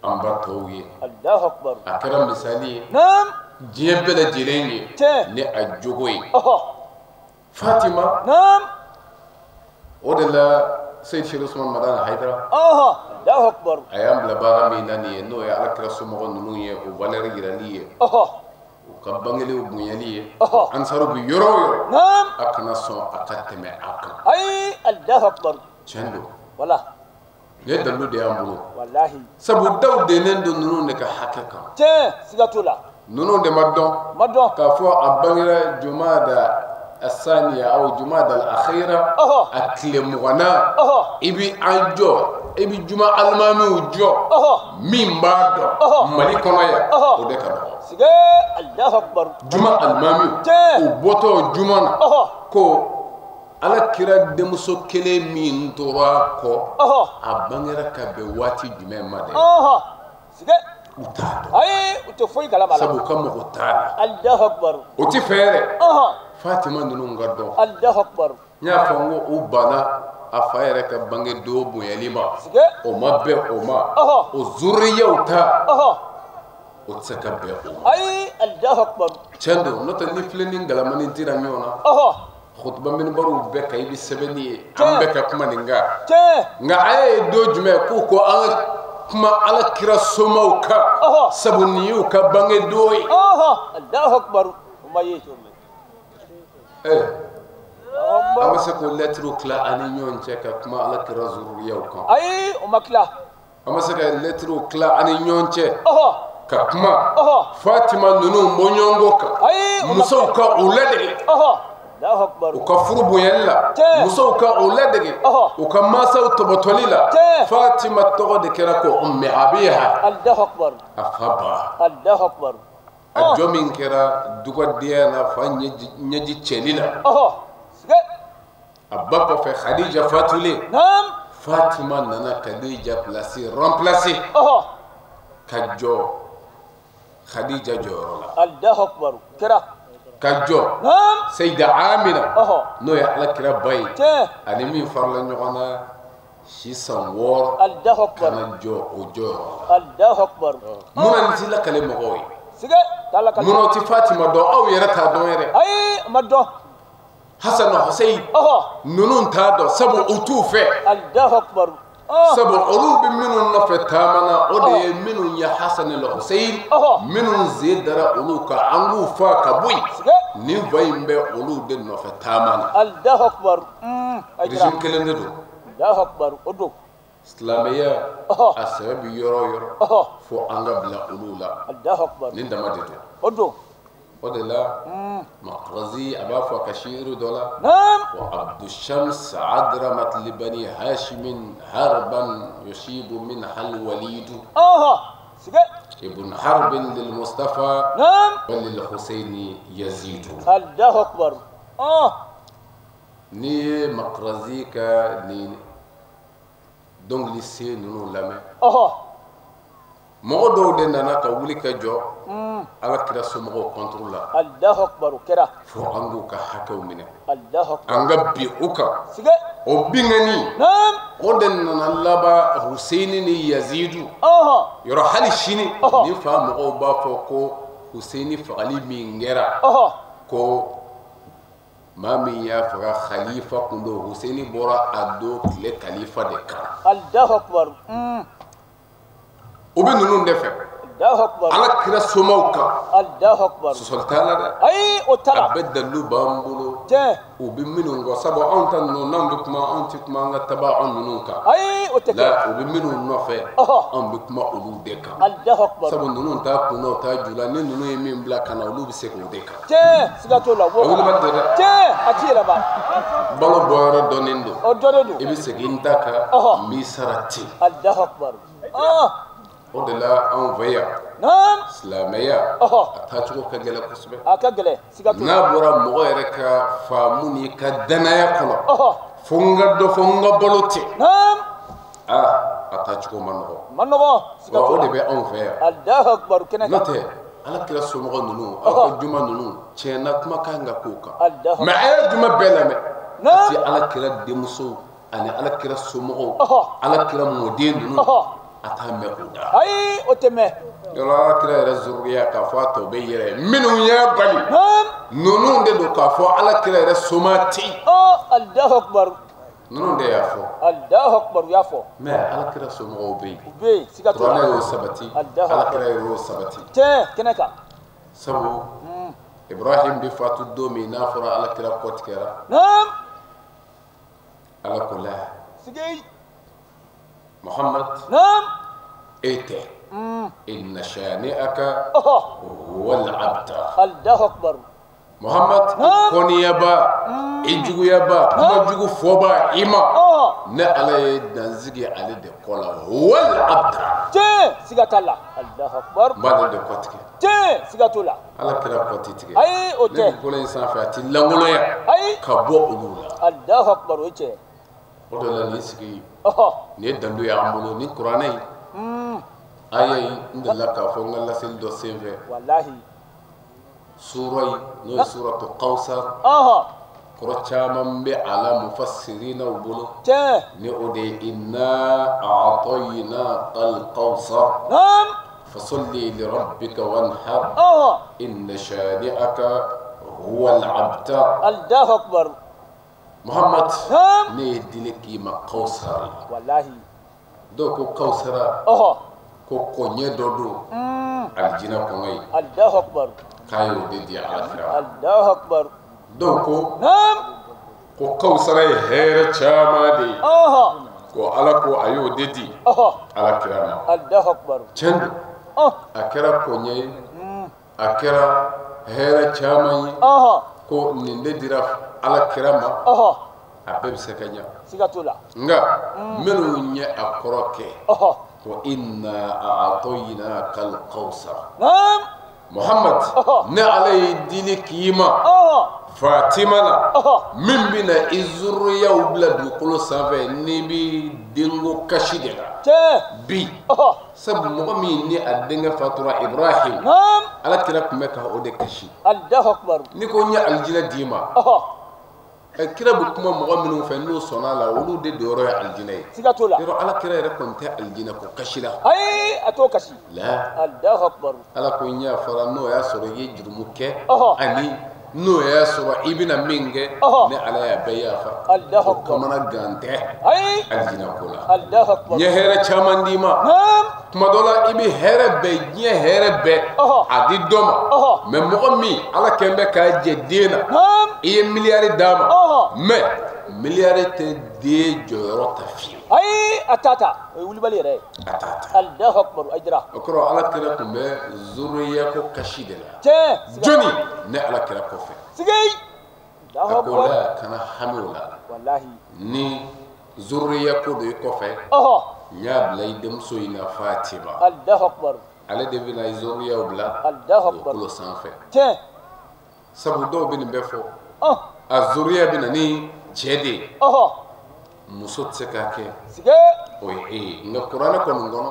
Speaker 5: An ba tɔw ye.
Speaker 6: Allahu akbar.
Speaker 5: A kɛra misali ye.
Speaker 6: Naam.
Speaker 5: Diɲɛ bɛɛ lajɛlen ye.
Speaker 6: Tiɲɛ.
Speaker 5: Ni a jogo ye. Fatima.
Speaker 6: Naam.
Speaker 5: O de la Seyid Cheikh Ousmane Madani Haidara.
Speaker 6: Allahu akbar.
Speaker 5: A y'an bila baara min na nin ye, n'o ye Ala kira somɔgɔ ninnu ye, o valeur yirali ye. U ka bangelew bonyali ye. Ansaru bɛ yɔrɔ o yɔrɔ.
Speaker 6: Naam.
Speaker 5: A kana sɔn a ka tɛmɛ a kan.
Speaker 6: Ayi, Allahu akbar.
Speaker 5: Tiɲɛ don.
Speaker 6: Wala.
Speaker 5: Nin ye dalilu de y'an bolo.
Speaker 6: Walahi.
Speaker 5: Sabu daw dennen don ninnu de ka hakɛ kan.
Speaker 6: Tiɲɛ, siga t'o la.
Speaker 5: Ninnu de ma dɔn.
Speaker 6: Ma dɔn.
Speaker 5: K'a fɔ a bangera jumada asaniya aw jumada al-akhira. A tile 20 na. I bi an jɔ, i bi juma alimamiw jɔ. Min b'a dɔn. Mali kɔnɔ yan. O de ka dɔgɔ.
Speaker 6: Sige, Allahu akbar.
Speaker 5: Juma alimamiw.
Speaker 6: Tiɲɛ.
Speaker 5: U bɔtɔ juma na. Ko Ala kira denmuso kelen min tora a kɔ. A bangera ka bɛn waati jumɛn ma dɛ?
Speaker 6: Sige.
Speaker 5: U t'a dɔn.
Speaker 6: Ayi, u tɛ foyi kalama la.
Speaker 5: Sabu u ka mɔgɔ t'a la.
Speaker 6: Allahu akbar.
Speaker 5: O tɛ fɛ yɛrɛ. Fatima ninnu ka dɔn.
Speaker 6: Allahu akbar.
Speaker 5: N y'a fɔ n ko u banna a fa yɛrɛ ka bange don bonyali ma.
Speaker 6: Sige.
Speaker 5: O ma bɛn o ma. O zuriyaw ta. O tɛ se ka bɛn o ma.
Speaker 6: Ayi, Allahu akbar.
Speaker 5: Tiɲɛ don, n'o tɛ ni filen ni galamani dira ɲɔgɔn na. Khutuba minibariw bɛɛ kan i bɛ sɛbɛnni ye. An bɛɛ ka kuma nin kan.
Speaker 6: Tiɲɛ.
Speaker 5: Nka a ye don jumɛn k'u ko an ka kuma Ala kira somaw kan. Sabu nin y'u ka bange don ye.
Speaker 6: Allahu akbar. O ma ye.
Speaker 5: An bɛ se k'o lɛtiriw tila an ni ɲɔgɔn cɛ ka kuma Ala kira zuriyaw kan.
Speaker 6: Ayi, o ma tila.
Speaker 5: An bɛ se ka lɛtiriw tila an ni ɲɔgɔn cɛ. Ka kuma Fatima ninnu bɔɲɔgɔnko kan.
Speaker 6: Ayi,
Speaker 5: musow ka u ladege. U ka furu bonyali la. Musow ka u ladege. U ka mansaw tɔbɔtɔli la. Fatima tɔgɔ de kɛra ko Ummi Abiha.
Speaker 6: Allahu akbar.
Speaker 5: A fa ba.
Speaker 6: Allahu akbar.
Speaker 5: A jɔ min kɛra dugadenya na fa ɲɛji cɛli la. A ba kɔfɛ Khadija fatulen. Fatima nana Khadija place remplacer. Ka jɔ Khadija jɔyɔrɔ la.
Speaker 6: Allahu akbar. Kɛra.
Speaker 5: Ka jɔ Seyida Amina n'o ye Ala kira ba ye. Ani min farala ɲɔgɔn na si san 6 ka na jɔ o jɔyɔrɔ la.
Speaker 6: Allahu akbar.
Speaker 5: Munna nin ti lakale mɔgɔw ye?
Speaker 6: Sige,
Speaker 5: Munna o ti Fatima dɔn? Aw yɛrɛ t'a dɔn yɛrɛ.
Speaker 6: Ayi, a ma dɔn.
Speaker 5: Hasan Hussein ninnu t'a dɔn sabu u t'u fɛ
Speaker 6: Allahu akbar
Speaker 5: sabu olu bɛ minnu nɔfɛ taama na o de ye minnu ye Hasan Hussein minnu sen dara olu kan an k'u fa ka bɔ yen nin fa in bɛ olu de nɔfɛ taama na
Speaker 6: Allahu akbar
Speaker 5: régime kelen de don
Speaker 6: Allahu akbar o don
Speaker 5: silamɛya a sɛbɛ bɛ yɔrɔ o yɔrɔ fo an ka bila olu la
Speaker 6: Allahu akbar
Speaker 5: nin dama de don
Speaker 6: o don
Speaker 5: o de la Maqrazi a b'a fɔ a ka shiiru dɔ la wa Abdu Shams adramat li bani Hashimin harban yusibu minha al-walidu ibn harbin lil Mustafa wa lil Husaini yazidu
Speaker 6: Allahu akbar
Speaker 5: n'i ye Maqrazi ka nin dɔnkili sen ninnu lamɛn mɔgɔ dɔw de nana ka wuli ka jɔ ala kira somɔgɔw contre la
Speaker 6: Allahu akbar o kɛra
Speaker 5: fo an k'u ka hakɛw minɛ
Speaker 6: Allahu akbar
Speaker 5: an ka bin u kan o binkanni o de nana laban Huseini ni Yazidu yɔrɔ hali sini ni fa mɔgɔw b'a fɔ ko Huseini fagali min kɛra ko maa min y'a faga khalifa kun don Huseini bɔra a don tile khalifa de kan
Speaker 6: Allahu akbar
Speaker 5: o bɛ ninnu de fɛ
Speaker 6: Allahu akbar
Speaker 5: ala kira somaw kan
Speaker 6: Allahu akbar
Speaker 5: sɔsɔli t'a la dɛ
Speaker 6: ayi o t'a la
Speaker 5: a bɛɛ dalilu b'an bolo
Speaker 6: tiɲɛ
Speaker 5: u bɛ minnu kɔ sabu anw ta ninnu n'anw bɛ kuma anw tɛ kuma an ka taba anw ninnu kan
Speaker 6: ayi o tɛ kɛ
Speaker 5: la u bɛ minnu nɔfɛ anw bɛ kuma olu de kan
Speaker 6: Allahu akbar
Speaker 5: sabu ninnu t'a kun na u t'a ju la ni ninnu ye min bila ka na olu bɛ se k'o de kan
Speaker 6: tiɲɛ siga t'o la
Speaker 5: o wulibali tɛ dɛ
Speaker 6: tiɲɛ a ti yɛlɛma
Speaker 5: balo bɔyɔrɔ dɔnnen don
Speaker 6: o dɔnnen don
Speaker 5: i bɛ segin n ta kan n b'i sara ten
Speaker 6: Allahu akbar
Speaker 5: o de la anw fɛ yan silamɛya a taacogo ka gɛlɛn kosɛbɛ
Speaker 6: a ka gɛlɛn siga t'o la
Speaker 5: n'a bɔra mɔgɔ yɛrɛ ka faamu n'i ka danaya kɔnɔ fo n ka dɔ fɔ n ka balo ten a taacogo ma nɔgɔ
Speaker 6: ma nɔgɔ siga t'o la
Speaker 5: o de bɛ anw fɛ yan
Speaker 6: Allahu akbar kɛnɛ kan
Speaker 5: n'o tɛ ala kira somɔgɔ ninnu aw ka juma ninnu tiɲɛ na kuma kan ka k'o kan mais a ye juma bɛɛ lamɛn a ti ala kira denmusow ani ala kira somɔgɔw ala kira mɔden ninnu a t'a mɛn o da
Speaker 6: ayi o tɛ mɛn
Speaker 5: yɔrɔ ala kira yɛrɛ zuruya k'a fɔ a tɔ bɛ yɛrɛ minnu y'a bali ninnu de don k'a fɔ ala kira yɛrɛ soma tɛ yen
Speaker 6: Allahu akbar
Speaker 5: ninnu de y'a fɔ
Speaker 6: Allahu akbar u y'a fɔ
Speaker 5: mais ala kira somɔgɔw bɛ yen
Speaker 6: u bɛ yen siga t'o la
Speaker 5: kuranɛ y'o sabati ala kira yɛrɛ y'o sabati
Speaker 6: tiɲɛ kɛnɛ kan
Speaker 5: sabu Ibrahim bɛ fatu don min n'a fɔra ala kira kɔ tigɛra ala ko la
Speaker 6: sigi
Speaker 5: Muhammad e tɛ inna shani'aka huwa al-abtar
Speaker 6: Allahu akbar
Speaker 5: Muhammad kɔniyaba i juguyaba kuma jugu fɔba i ma ne ala ye dansigi ale de kɔ la huwa al-abtar
Speaker 6: tiɲɛ siga t'a la Allahu akbar
Speaker 5: n b'ale de kɔ tigɛ
Speaker 6: tiɲɛ siga t'o la
Speaker 5: ala kira kɔ ti tigɛ
Speaker 6: ayi o tɛ
Speaker 5: ne dugukolo in sanfɛ a ti lankolonya ka bɔ olu la
Speaker 6: Allahu akbar o ye tiɲɛ
Speaker 5: o de la nin sigi nin ye dalu ye an bolo ni kuranɛ in aya in n delila k'a fɔ n ka laseli dɔ senfɛ
Speaker 6: walahi
Speaker 5: sura in n'o ye suratu Kawsar kɔrɔ caman bɛ a la mufassirinaw bolo ni o de ye inna a'tainaka al-kawsar fasalli li rabbika wanhar inna shani'aka huwa al-abtar
Speaker 6: Allahu akbar
Speaker 5: Muhammad ne ye dili k'i ma Kawsar
Speaker 6: walahi
Speaker 5: dɔw ko Kawsara ko kɔɲɛ dɔ don alijinɛ kɔnɔ yen
Speaker 6: Allahu akbar
Speaker 5: k'a y'o de di ala kira
Speaker 6: Allahu akbar
Speaker 5: dɔw ko ko Kawsara ye hɛrɛ caman de ye ko ala ko a y'o de di ala kira ma
Speaker 6: Allahu akbar
Speaker 5: tiɲɛ don a kɛra kɔɲɛ ye a kɛra hɛrɛ caman ye ko nin de dira ala kira ma a bɛɛ bɛ se ka ɲɛ
Speaker 6: siga t'o la
Speaker 5: nka minnu ye a kɔrɔ kɛ ko inna a'tainaka al-kawsar Muhammad ne ala ye dili k'i ma Fatima la min bɛna i zuriyaw bila dugukolo sanfɛ n'i bɛ denko kasi de la bi sabu mɔgɔ min ni a denkɛ fatura Ibrahim ala kira tun bɛ ka o de kasi
Speaker 6: Allahu akbar
Speaker 5: n'i ko n ye alijinɛ d'i ma kira bɛ kuma mɔgɔ minnu fɛ n'u sɔnna a la olu de jɔyɔrɔ ye alijinɛ ye
Speaker 6: siga t'o la
Speaker 5: yɔrɔ ala kira yɛrɛ kɔni tɛ alijinɛ ko kasi la
Speaker 6: ayi a t'o kasi
Speaker 5: la
Speaker 6: Allahu akbar
Speaker 5: ala ko n y'a fɔra n'o y'a sɔrɔ i ye jurumu kɛ ani N'o y'a sɔrɔ i bɛna min kɛ ne Ala y'a bɛɛ yafa o kamana gan tɛ alijinɛ ko la n ye hɛrɛ caman d'i ma tuma dɔ la i bɛ hɛrɛ bɛɛ diɲɛ hɛrɛ bɛɛ a di dɔ ma mɛ mɔgɔ min Ala kɛn bɛ k'a jɛ den na i ye miliyari d'a ma mɛ miliyari tɛ den jɔyɔrɔ ta fiyewu
Speaker 6: ayi a t'a ta o ye wulibali yɛrɛ ye
Speaker 5: a t'a ta
Speaker 6: Alahu akibaru Hayidara
Speaker 5: o kɔrɔ Ala kira tun bɛ zuriya ko kasi de la
Speaker 6: tiɲɛ
Speaker 5: jɔnni ne Ala kira kɔfɛ
Speaker 6: sigi
Speaker 5: a ko la kana hami o la
Speaker 6: walahi
Speaker 5: ni zuriya ko don i kɔfɛ n y'a bila i denmuso in na Fatima
Speaker 6: Alahu akibaru
Speaker 5: ale de bɛna i zuriyaw bila
Speaker 6: Alahu akibaru
Speaker 5: dugukolo sanfɛ
Speaker 6: tiɲɛ
Speaker 5: sabu dɔw bɛ nin bɛɛ fɔ a zuriya bɛ na ni cɛ de ye muso tɛ se k'a kɛ o ye e ye nka kuranɛ kɔni kɔnɔ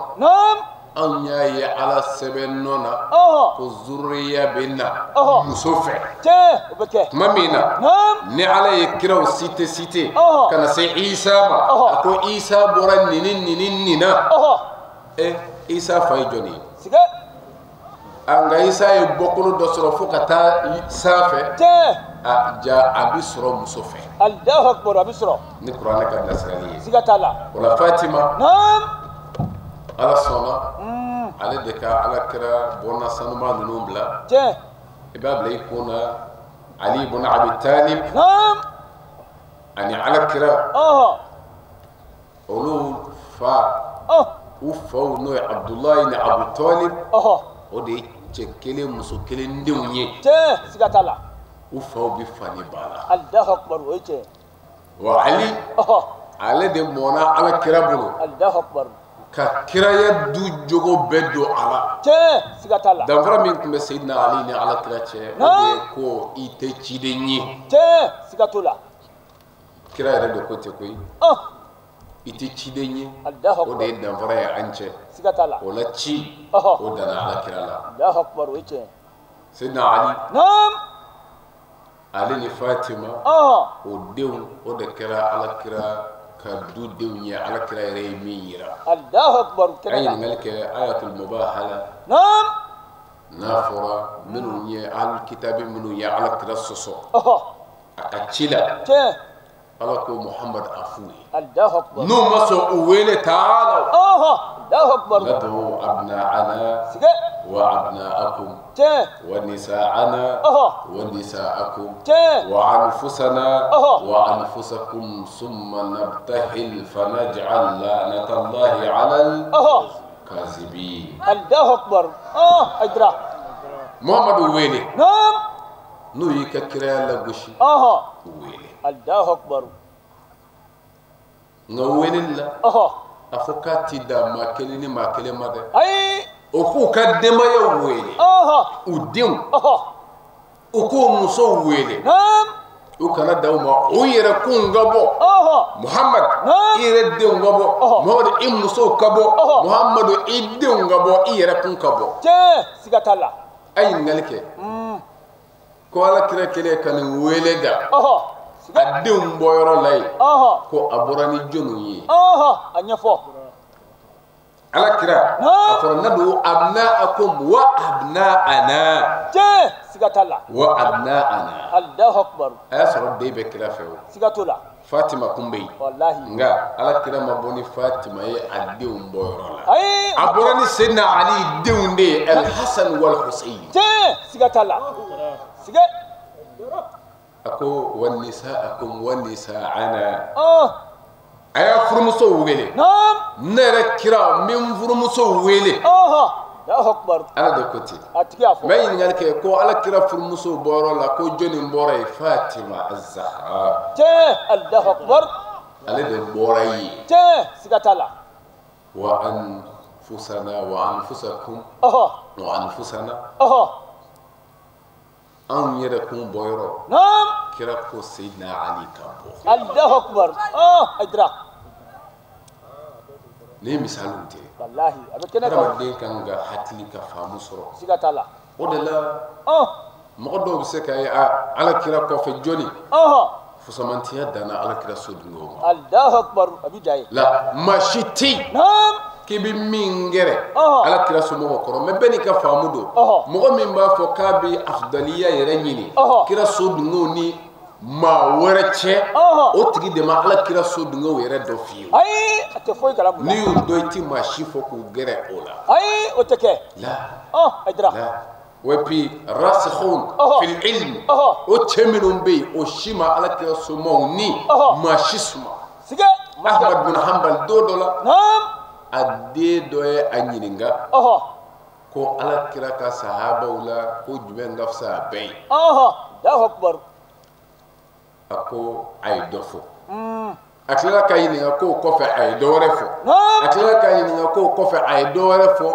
Speaker 5: anw y'a ye Ala sɛbɛn nɔ na ko zuriya bɛ na muso fɛ tuma min na ni Ala ye kiraw cité ka na se Isa ma a ko Isa bɔra nin ni nin ni nin na Isa fa ye jɔnni ye nka Isa ye bɔkolo dɔ sɔrɔ fo ka taa sanfɛ a ja a bɛ sɔrɔ muso fɛ
Speaker 6: Alahu akibaru a bɛ sɔrɔ
Speaker 5: ni kuranɛ ka bilasirali ye
Speaker 6: siga t'a la
Speaker 5: o la Fatima Ala sɔnna ale de ka Ala kira bɔnna sanuma ninnu bila i b'a bila i kun na Ali ibn Abi Talib ani Ala kira olu fa u faw n'o ye Abudulayi ni Abu Talib o de ye cɛ kelen muso kelen denw ye
Speaker 6: siga t'a la
Speaker 5: u faw bɛ fa ni ba la
Speaker 6: Alahu akibaru o ye tiɲɛ
Speaker 5: wa Ali ale de mɔnna Ala kira bolo
Speaker 6: Alahu akibaru
Speaker 5: ka kiraya du jogo bɛɛ don a la
Speaker 6: tiɲɛ siga t'a la
Speaker 5: danfara min tun bɛ Seyidina Ali ni Ala kira cɛ o de ye ko i tɛ ciden ye
Speaker 6: tiɲɛ siga t'o la
Speaker 5: kira yɛrɛ de ko ten koyi i tɛ ciden ye o de ye danfara ye an cɛ
Speaker 6: siga t'a la
Speaker 5: o la ci o danna Ala kira la
Speaker 6: Alahu akibaru o ye tiɲɛ
Speaker 5: Seyidina Ali ale ni Fatima o denw o de kɛra Ala kira ka du denw ye Ala kira yɛrɛ ye min yira
Speaker 6: Alahu akibaru
Speaker 5: a ye ɲininkali kɛ ayatul mubahala n'a fɔra minnu ye ahlul kitabi minnu ye Ala kira sɔsɔ a ka ci la Ala ko Muhammad a f'u ye n'u ma sɔn u wele taalaw
Speaker 6: Alahu akibaru
Speaker 5: nad'u abna'ana wa abna'akum wa nisa'ana wa nisa'akum wa anfusana wa anfusakum summa nabtahil fanaj'al la'natallahi 'alal kazibin
Speaker 6: Allahu akbar Hayidara
Speaker 5: Muhammadu wele n'u y'i ka kiraya lagosi u wele
Speaker 6: Allahu akbar
Speaker 5: nka weleli la a fɔ k'a ti dan maa kelen ni maa kelen ma dɛ o k'u ka denbayaw wele u denw u k'u musow wele u kana dan u ma u yɛrɛ kunw ka bɔ Muhammad i yɛrɛ denw ka bɔ Muhammad i musow ka bɔ Muhammadu i denw ka bɔ i yɛrɛ kun ka bɔ
Speaker 6: tiɲɛ siga t'a la
Speaker 5: a ye ɲininkali kɛ ko Ala kira kelen ka nin wele da a denw bɔyɔrɔ la yen ko a bɔra ni jɔnniw ye
Speaker 6: a ɲɛfɔ
Speaker 5: Ala kira a fɔra nadu abna'akum wa abna'ana
Speaker 6: tiɲɛ siga t'a la
Speaker 5: wa abna'ana
Speaker 6: Allahu akbar
Speaker 5: a y'a sɔrɔ den bɛ kira fɛ o
Speaker 6: siga t'o la
Speaker 5: Fatima kun bɛ yen
Speaker 6: walahi
Speaker 5: nka Ala kira ma bɔ ni Fatima ye a denw bɔyɔrɔ la
Speaker 6: ayi
Speaker 5: a bɔra ni Seyidina Ali denw de ye Al Hasan wal Husayn
Speaker 6: tiɲɛ siga t'a la siga
Speaker 5: a ko wa nisa'akum wa nisa'ana a y'a furumusow wele ne yɛrɛ kira n bɛ n furumusow wele
Speaker 6: Allahu akbar
Speaker 5: Ala de ko ten
Speaker 6: a tigi y'a fɔ
Speaker 5: n bɛ ɲininkali kɛ ko Ala kira furumusow bɔyɔrɔ la ko jɔnni bɔra yen Fatima az-Zahra
Speaker 6: tiɲɛ Allahu akbar
Speaker 5: ale de bɔra yen
Speaker 6: tiɲɛ siga t'a la
Speaker 5: wa anfusana wa anfusakum wa anfusana anw yɛrɛ kun bɔyɔrɔ kira ko Seyidina Ali ka bɔ
Speaker 6: Allahu akbar Hayidara
Speaker 5: nin ye misaliw de ye
Speaker 6: walahi a bɛ kɛnɛ kan
Speaker 5: hadamaden kan ka hakili ka faamu sɔrɔ
Speaker 6: siga t'a la
Speaker 5: o de la mɔgɔ dɔw bɛ se ka ye Ala kira kɔfɛ jɔnni fusamantiya danna Ala kira sodenw ma
Speaker 6: Allahu akbar a bɛ dan yen
Speaker 5: la maa si tɛ yen K'i bɛ min gɛrɛ ala kira somɔgɔw kɔrɔ mɛ bɛɛ n'i ka faamu don mɔgɔ min b'a fɔ k'a bɛ afudaliya yɛrɛ ɲini kira so dungew ni maa wɛrɛ cɛ o tigi de ma ala kira so dungew yɛrɛ dɔ fiyewu
Speaker 6: ayi a tɛ foyi kalama
Speaker 5: n'i y'u dɔn i ti maa si fɔ k'u gɛrɛ o la
Speaker 6: ayi o tɛ kɛ
Speaker 5: la
Speaker 6: Hayidara
Speaker 5: et puis rasikhun fil ilm o cɛ minnu bɛ yen o si ma ala kira somaw ni maa si suma Ahmad bin Hanbal don dɔ la a den dɔ ye a ɲininka ko ala kira ka sahabaw la ko jumɛn ka fisa a bɛɛ ye a ko a ye dɔ fɔ a tilala k'a ɲininka k'o kɔfɛ a ye dɔ wɛrɛ fɔ a tilala k'a ɲininka k'o kɔfɛ a ye dɔ wɛrɛ fɔ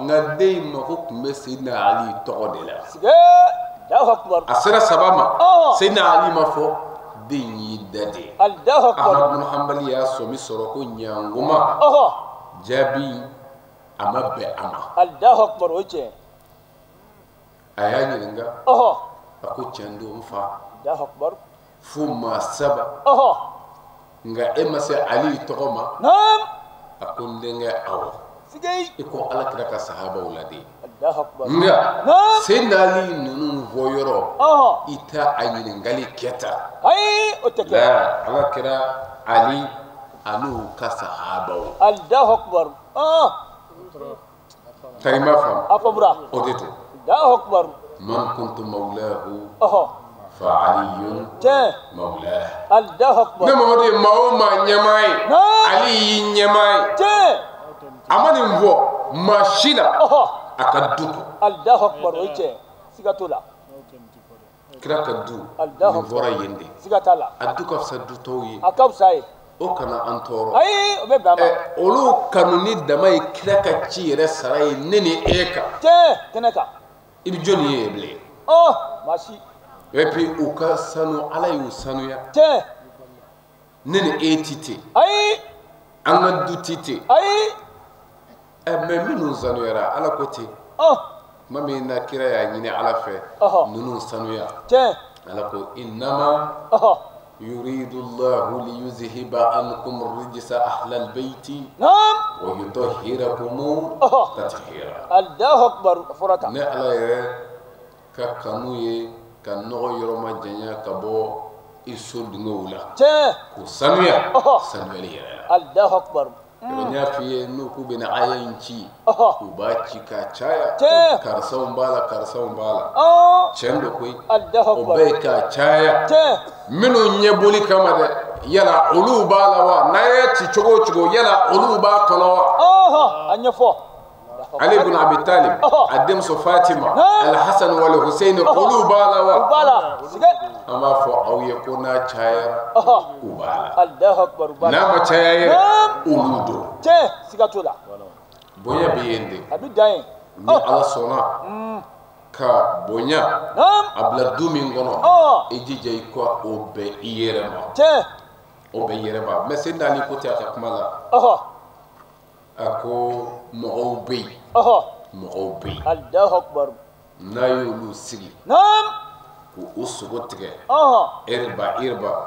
Speaker 5: nka den in mako tun bɛ Seyidina Ali tɔgɔ de la a sera saba ma Seyidina Ali ma fɔ den in y'i da de Ahmad bin Hanbali y'a sɔmi sɔrɔ ko ɲangoma jaabi a ma bɛn a ma a y'a ɲininka a ko tiɲɛ don n fa fo maa saba nka e ma se Ali tɔgɔ ma a ko n denkɛ awɔ i ko ala kira ka sahabaw la de nka Seyidina Ali ninnu fɔ yɔrɔ i t'a a ɲininkali kɛ tan la ala kira Ali an'u ka sahabaw tari ma faamu o de don man kuntu mawlahu fa aliyun mawlah ne Mamadu ye maa o maa ɲɛmaa ye Ali y'i ɲɛmaa ye a ma nin fɔ maa si la a ka du kɔ kira ka du nin fɔra yen de a du ka fisa du tɔw ye o kana an tɔɔrɔ olu kanu ni dama ye kira ka ci yɛrɛ sara ye ne ni e kan i bɛ jɔnni ye bilen et puis u ka sanu ala y'u sanuya ne ni e ti ten an ka du ti ten mɛ minnu sanuyara ala ko ten tuma min na kira y'a ɲini ala fɛ ninnu sanuya ala ko innama yuridu llahu liyuzhiba ankum rijsa ahlal bayti wa yutahhirakum tathira ne ala yɛrɛ ka kanu ye ka nɔgɔ yɔrɔ ma janya ka bɔ i so dungew la k'u sanuya sanuyali yɛrɛ la n y'a f'i ye n'u k'u bɛna aya in ci u b'a ci k'a caya karisaw b'a la karisaw b'a la tiɲɛ don koyi o bɛɛ ye k'a caya minnu ɲɛbɔli kama dɛ yala olu b'a la wa n'a y'a ci cogo o cogo yala olu b'a kɔnɔ wa
Speaker 6: a ɲɛfɔ
Speaker 5: Ali ibn Abi Talib a denmuso Fatima Al-Hasan wal Hussein olu b'a la wa an b'a fɔ aw ye ko n'a cayara u b'a la n'a ma caya yɛrɛ olu don bonya bɛ yen de ni ala sɔnna ka bonya a bila du min kɔnɔ i jija i ka o bɛn i yɛrɛ ma o bɛn i yɛrɛ ma mɛ Seyidina Ali ko tɛ a ka kuma la a ko mɔgɔw bɛ yen mɔgɔw bɛ yen n'a y'olu sigi k'u sogo tigɛ eriba eriba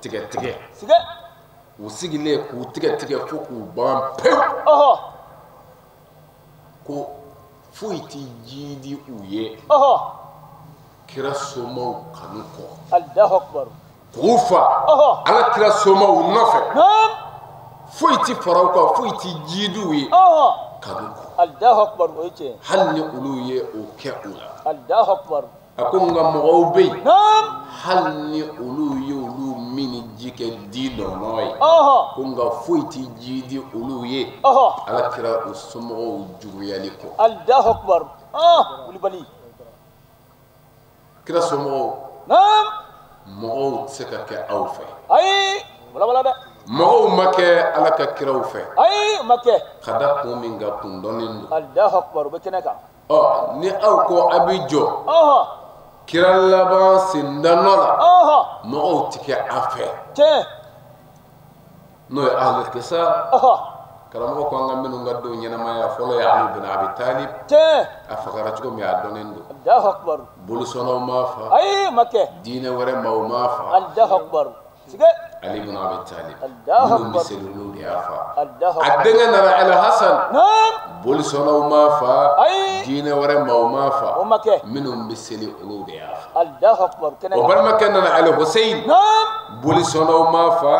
Speaker 5: tigɛ tigɛ u sigilen k'u tigɛ tigɛ fo k'u ban pewu ko foyi ti ji di u ye kira somaw kanu kɔ k'u fa ala kira somaw nɔfɛ foyi ti fara u kan foyi ti ji di u ye kanu kɔ hali ni olu ye o kɛ u la a ko nka mɔgɔw bɛ yen hali ni olu ye olu min ni ji kɛ di nɔnɔ ye ko nka foyi ti ji di olu ye ala kira u somɔgɔw juguyali kɔ kira somɔgɔw mɔgɔw tɛ se ka kɛ aw fɛ mɔgɔw ma kɛ ala ka kiraw fɛ ka da kun min kan kun dɔnnen don ni aw ko a bɛ jɔ kira laban sendanɔ la mɔgɔw ti kɛ a fɛ n'o ye ahlul kisa karamɔgɔ ko an ka minnu ka don ɲɛnamaya fɔlɔ ye Ali bin Abi Talib a fagara cogo min a dɔnnen don bolisɔnnaw m'a fa diinɛ wɛrɛ maaw m'a fa Ali ibn Abi Talib minnu bɛ seli olu de y'a fa a denkɛ nana El Hasan bolisɔnnaw m'a fa diinɛ wɛrɛ maaw m'a fa minnu bɛ seli olu de y'a fa o balimakɛ nana El Hussein bolisɔnnaw m'a fa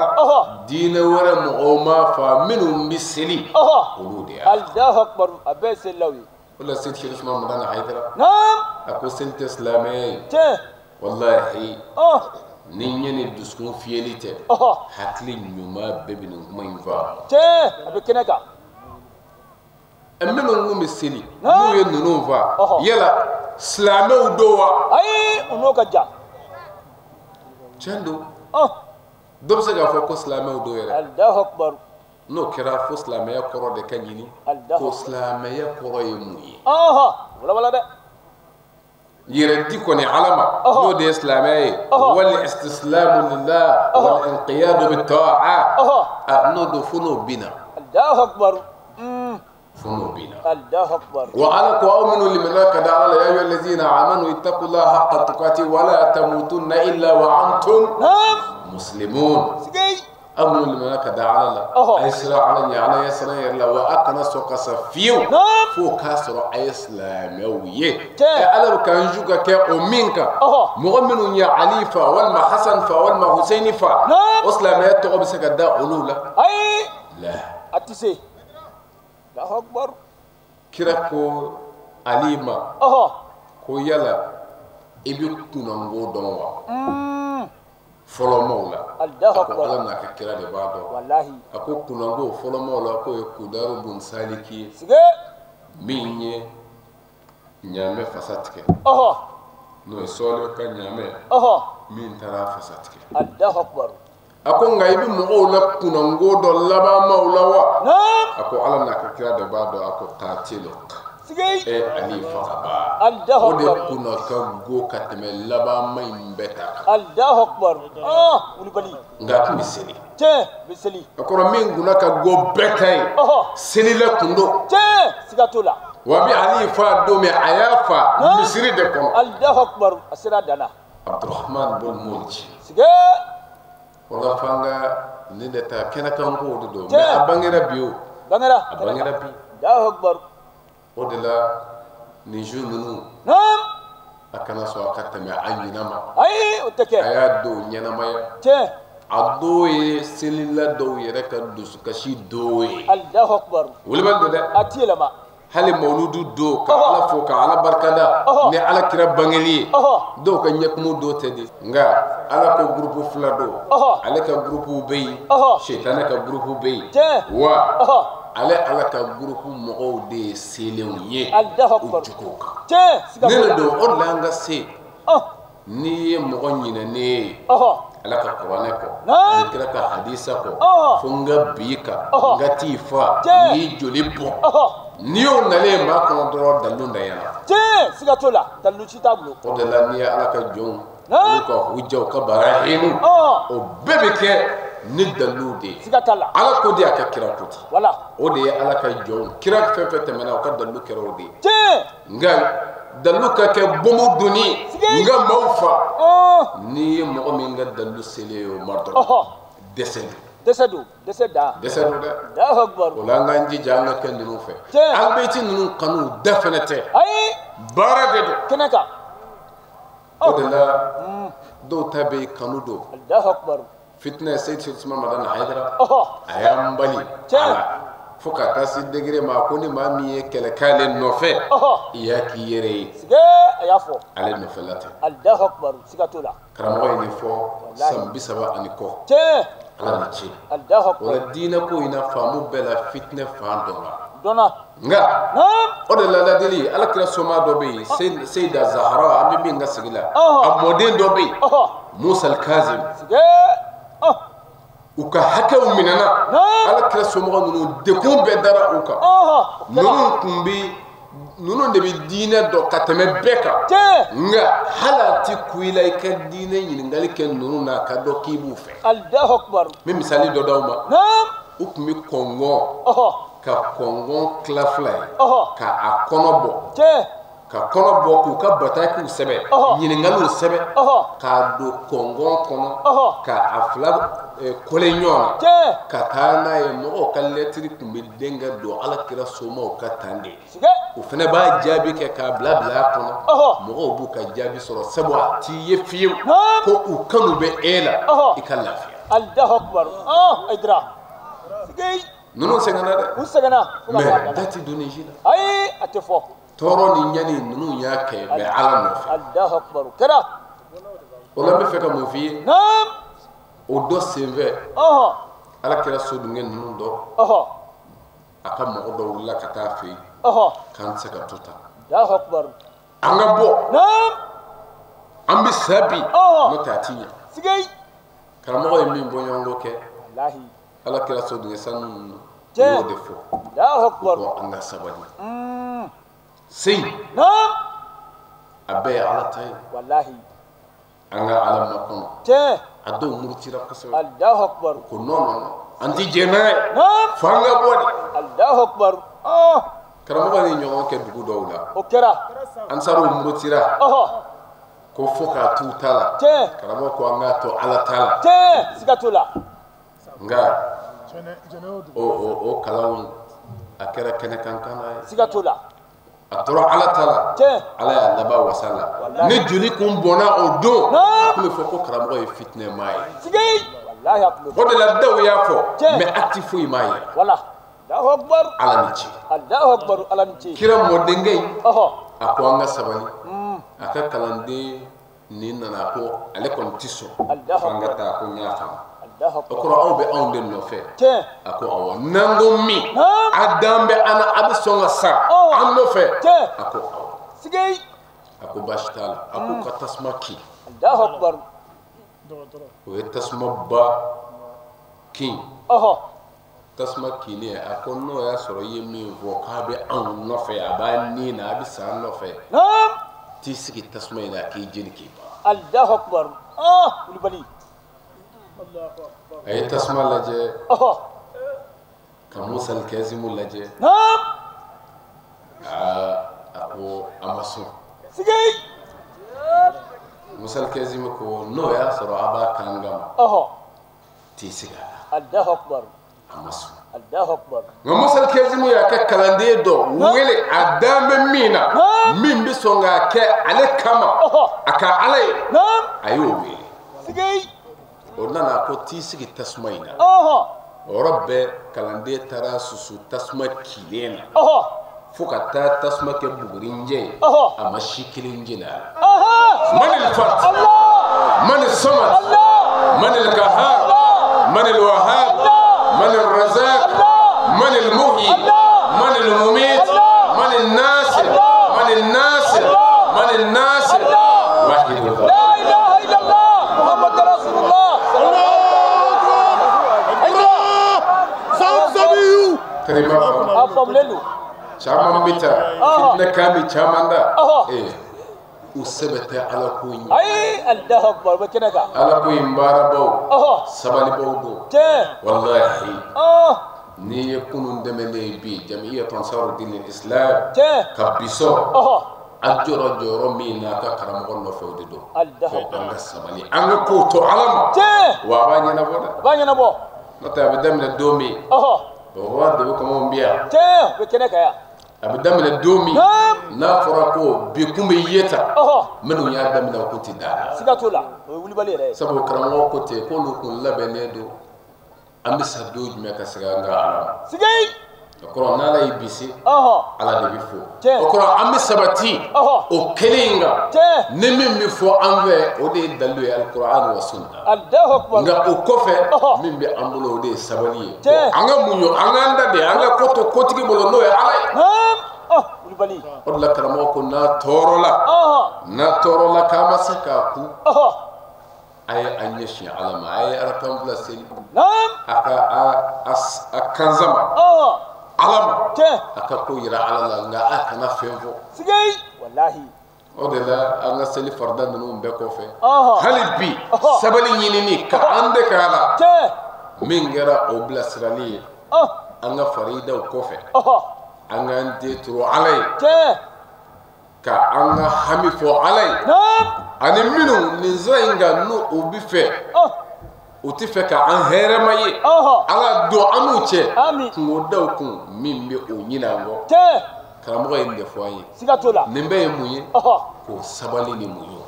Speaker 5: diinɛ wɛrɛ mɔgɔw m'a fa minnu bɛ seli olu de y'a
Speaker 6: fa a bɛɛ ye selilaw ye
Speaker 5: o la Seyidi Cheikh Usman Madani Hayidara a ko seli tɛ silamɛya ye walahi ni ɲɛ ni dusukun fiyɛli tɛ hakili ɲuman bɛɛ bɛ nin kuma in faamu
Speaker 6: tiɲɛ a bɛ kɛnɛ kan
Speaker 5: minnu kun bɛ seli n'u ye ninnu fa yala silamɛw don wa
Speaker 6: ayi u n'o ka jan
Speaker 5: tiɲɛ don dɔ bɛ se k'a fɔ ko silamɛw don yɛrɛ
Speaker 6: Allahu akbar
Speaker 5: n'o kɛra fo silamɛya kɔrɔ de ka ɲini ko silamɛya kɔrɔ ye mun ye
Speaker 6: wala wala dɛ
Speaker 5: yɛrɛ di kɔni ala ma n'o de ye silamɛya ye wal istislamu lillah wal inqiyadu bit ta'a n'o don fo n'o binna
Speaker 6: Allahu akbar
Speaker 5: fo n'o binna
Speaker 6: Allahu akbar
Speaker 5: wa ala ko aw minnu limaniya ka da ala la ya ayyuha allazina amanu ittaqullaha haqqa tuqati wa la tamutunna illa wa antum muslimun aw minnu limaniya ka da ala la a ye siran ala ɲɛ ala ye siran yɛrɛ la wa a kana sɔn ka sa fiyewu fo k'a sɔrɔ a ye silamɛw ye ala bɛ k'an ju ka kɛ o min kan mɔgɔ minnu ye Ali fa walima Hasan fa walima Hussein fa o silamɛya tɔgɔ bɛ se ka da olu la
Speaker 6: ayi
Speaker 5: la
Speaker 6: a tɛ se Allahu akbar
Speaker 5: kira ko Ali ma ko yala i bɛ kunnango dɔn wa fɔlɔmaw la a ko ala n'a ka kira de b'a dɔn a ko kunnango fɔlɔmaw la k'o ye Kudaru bun Saliki ye min ye ɲaamɛ fasa tigɛ n'o ye Sɔɔli ka ɲaamɛ min taara fasa tigɛ a ko nka i bɛ mɔgɔw la kunnango dɔ labanmaw la wa a ko ala n'a ka kira de b'a dɔn a ko kaatilu Ali fagaba o de kunna ka go ka tɛmɛ labanma in bɛɛ ta kan
Speaker 6: Allahu akbar wulibali
Speaker 5: nka a tun bɛ seli
Speaker 6: tiɲɛ bɛ seli
Speaker 5: a kɔrɔ min kunna ka go bɛɛ ta ye selila kun don
Speaker 6: tiɲɛ siga t'o la
Speaker 5: wa a bɛ Ali fa don min a y'a fa misiri de kɔnɔ
Speaker 6: Allahu akbar a sera a dan na
Speaker 5: Abdurahman bun Mulji
Speaker 6: sige
Speaker 5: o la f'an ka nin de ta kɛnɛkanko de don mais a bangera bi o
Speaker 6: bangera
Speaker 5: a bangera bi
Speaker 6: Allahu akbar
Speaker 5: o de la nin ju ninnu a kana sɔn a ka tɛmɛ a ɲinɛ ma
Speaker 6: ayi o tɛ kɛ
Speaker 5: a y'a don ɲɛnamaya
Speaker 6: tiɲɛ
Speaker 5: a dɔw ye selila dɔw yɛrɛ ka dusukasi dɔw ye
Speaker 6: Allahu akbar
Speaker 5: wulibali don dɛ
Speaker 6: a ti yɛlɛma
Speaker 5: hali mawuludu don ka ala fo ka ala barikada ni ala kira bangeli ye dɔw ka ɲɛkumu dɔw tɛ di nka ala ko gurupu fila don ale ka gurupuw bɛ yen sitanɛ ka gurupu bɛ yen wa ale ala ka gurupu mɔgɔw de ye selenw ye u juguw kan ne de don o de la an ka se n'i ye mɔgɔ ɲinɛnen ye ala ka kuranɛ kɔ ani kira ka hadisa kɔ fo n ka bi kan n ka t'i fa n k'i joli bɔn n'i y'o nalen ye maa kɔnɔ dɔrɔn dalilu danyana
Speaker 6: tiɲɛ siga t'o la dalilu si t'a bolo
Speaker 5: o de la n'i ye ala ka jɔnw olu ka hujjaw ka barahinu o bɛɛ bɛ kɛ ni dalilu de ye
Speaker 6: siga t'a la
Speaker 5: ala ko de a ka kira ko ten
Speaker 6: wala
Speaker 5: o de ye ala ka jɔnw kira fɛn fɛn tɛmɛna o ka dalilu kɛra o de ye
Speaker 6: tiɲɛ
Speaker 5: nka dalilu ka kɛ bɔnbɔn donni n ka maaw fa n'i ye mɔgɔ min ka dalilu selen ye o ma dɔrɔn dɛsɛ don
Speaker 6: dɛsɛ don dɛsɛ dan
Speaker 5: dɛsɛ don dɛ
Speaker 6: Allahu akbar
Speaker 5: o la an k'an jija an ka kɛ ninnu fɛ an bɛ ti ninnu kanu da fɛnɛ tɛ
Speaker 6: ayi
Speaker 5: baara de don
Speaker 6: kɛnɛ kan
Speaker 5: o de la dɔw ta bɛ yen kanu don
Speaker 6: Allahu akbar
Speaker 5: fitinɛ Seyidi Usman Madani Hayidara a y'an bali a la fo ka taa se degré ma ko ni maa min ye kɛlɛ k'ale nɔfɛ i y'a k'i yɛrɛ ye
Speaker 6: a y'a fɔ
Speaker 5: ale nɔfɛla tɛ
Speaker 6: Allahu akbar siga t'o la
Speaker 5: karamɔgɔ ye nin fɔ san 30 ani kɔ
Speaker 6: tiɲɛ
Speaker 5: ala ni ce
Speaker 6: Allahu akbar
Speaker 5: o la diinɛ ko in na faamu bɛɛ la fitinɛ fan dɔ la
Speaker 6: dɔnna
Speaker 5: nka o de la ladili ala kira soma dɔ bɛ yen Seyida Zahara an bɛ min ka sigi la a mɔden dɔ bɛ yen Musa Al-Kazim u ka hakɛw minɛna ala kira somɔgɔ ninnu dekun bɛɛ dara u kan ninnu tun bɛ ninnu de bɛ diinɛ dɔn ka tɛmɛ bɛɛ kan nka hali a ti ku i la i ka diinɛ ɲininkali kɛ ninnu na ka dɔn k'i b'u fɛ
Speaker 6: Allahu akbar
Speaker 5: n bɛ misali dɔ d'aw ma u tun bɛ kɔngɔn ka kɔngɔn tila fila ye ka a kɔnɔ bɔ ka kɔnɔ bɔ k'u ka batakiw sɛbɛn ɲininkaliw sɛbɛn k'a don kɔngɔn kɔnɔ ka a fila kole ɲɔgɔn na ka taa n'a ye mɔgɔw ka lɛtiri tun bɛ denkɛ don ala kira somaw ka tan de o fana b'a jaabi kɛ k'a bila bila a kɔnɔ mɔgɔw b'u ka jaabi sɔrɔ sabu a t'i ye fiyewu ko u kanu bɛ e la i ka lafiya.
Speaker 6: Allahu akbar Aidara
Speaker 5: ninnu sɛgɛnna dɛ
Speaker 6: u sɛgɛnna
Speaker 5: mais da ti don nin si la
Speaker 6: ayi a tɛ fɔ
Speaker 5: tɔɔrɔ ni ɲani ninnu y'a kɛ mais ala nɔfɛ.
Speaker 6: Allahu akbar kɛra
Speaker 5: o la n bɛ fɛ ka mun f'i ye o dɔ senfɛ ala kɛra sodunkɛ ninnu dɔ a ka mɔgɔ dɔ wulila ka taa fɛ yen k'an tɛ se ka to tan an ka bɔ an bɛ sa bi n'o tɛ a ti ɲɛ karamɔgɔ ye min bɔɲɔgɔnko kɛ ala kɛra sodunkɛ sanu ninnu u y'o de fɔ ko an ka sabali sen a bɛɛ ye ala ta ye an ka ala makɔnɔ a dɔw murutira kosɛbɛ
Speaker 6: Allahu akbar
Speaker 5: ko non non an ti jɛn n'a ye fo an ka bɔ de
Speaker 6: Allahu akbar
Speaker 5: karamɔgɔ ni ɲɔgɔn kɛ dugu dɔw la
Speaker 6: o kɛra
Speaker 5: ansaruw murutira ko fo k'a t'u ta la karamɔgɔ ko an k'a to ala ta la
Speaker 6: siga t'o la
Speaker 5: nka o kalanw a kɛra kɛnɛkankan ye
Speaker 6: siga t'o la
Speaker 5: a tora ala ta la ala y'a laban wasa la ni joli kun bɔnna o don a tun bɛ fɔ ko karamɔgɔ ye fitinɛ maa ye o de la dɔw y'a fɔ mais acte foyi m'a yira ala ni ce kira mɔdenkɛ in a ko an ka sabali a ka kalanden nin nana ko ale kɔni ti sɔn f'an ka taa ko n y'a faamu o kɔrɔ aw bɛ anw de nɔfɛ a ko awɔ n'an ko min a dan bɛ an na a bɛ sɔn ka sa an nɔfɛ a ko awɔ a ko baasi t'a la a ko ka tasuma kin o ye tasuma ba kin tasuma kinnen a ko n'o y'a sɔrɔ i ye min fɔ k'a bɛ anw nɔfɛ a b'a ni na a bɛ sa an nɔfɛ t'i sigi tasuma in na k'i jeni k'i ban.
Speaker 6: Allahu akbar Kulubali.
Speaker 5: A ye tasuma lajɛ ka Musa Kazimu lajɛ a ko a ma sɔn Musa Kazimu ko n'o y'a sɔrɔ a b'a kan kama t'i sigi a la a ma sɔn nka Musa Kazimu y'a ka kalanden dɔ wele a dan bɛ min na min bɛ sɔn k'a kɛ ale kama a ka ala ye a y'o wele o nana ko t'i sigi tasuma in na o yɔrɔ bɛɛ kalanden taara susu tasuma kilen na fo ka taa tasuma kɛ bugurinjɛ ye a ma si kelen jeni a la manil fat manil samad manil kahar manil wahab manil razak manil muhyi manil mumit manil nasir manil nasir manil nasir wahidul. Caman bɛ taa fitinɛ kan bɛ caman da u sɛbɛ tɛ ala ko in ye ala ko in baarabaw sabalibaw don walahi n'i ye kunun dɛmɛlen ye bi jamiyatu ansaru dini islam ka bi sɔrɔ a jɔrɔ jɔyɔrɔ min na a ka karamɔgɔ nɔfɛ o de don fo an ka sabali an ka kow to ala ma wa a b'a ɲɛnabɔ dɛ n'o tɛ a bɛ daminɛ don min o de bɛ kɔmɔw bi yan a bɛ daminɛ don min n'a fɔra ko bi kun bɛ ye ta minnu y'a daminɛ o ko tɛ da la sabu karamɔgɔ ko ten k'olu kun labɛnnen don an bɛ sa don jumɛn ka segin an ka ala ma o kɔrɔ n'ala y'i bisi ala de bɛ fo o kɔrɔ an bɛ sabati o kelen in kan ni min bɛ fɔ an fɛ o de ye dalilu ye alikuran wa sunna nka o kɔfɛ min bɛ an bolo o de ye sabali ye an ka muɲu an k'an da de an ka ko to kotigi bolo n'o ye ala ye o de la karamɔgɔ ko n'a tɔɔrɔla k'a ma se k'a kun a ye an ɲɛsin ala ma a ye arakan fila seli a ka a kanzama ala ma a ka ko yira ala la nka a kana fɛn fɔ o de la an ka seli farida ninnu bɛɛ kɔfɛ hali bi sabali ɲinini ka an de k'a la min kɛra o bilasirali ye an ka faridaw kɔfɛ an k'an den turu ala ye ka an ka hami fɔ ala ye ani minnu nin sira in kan n'u u bɛ fɛ U tɛ fɛ ka an hɛrɛma ye. Ala don an n'u cɛ. Kungo daw kun min bɛ o ɲinɛ an kɔ. Karamɔgɔ ye nin de fɔ an ye.
Speaker 6: Siga t'o la.
Speaker 5: Nin bɛɛ ye mun ye? K'o sabali ni muɲu.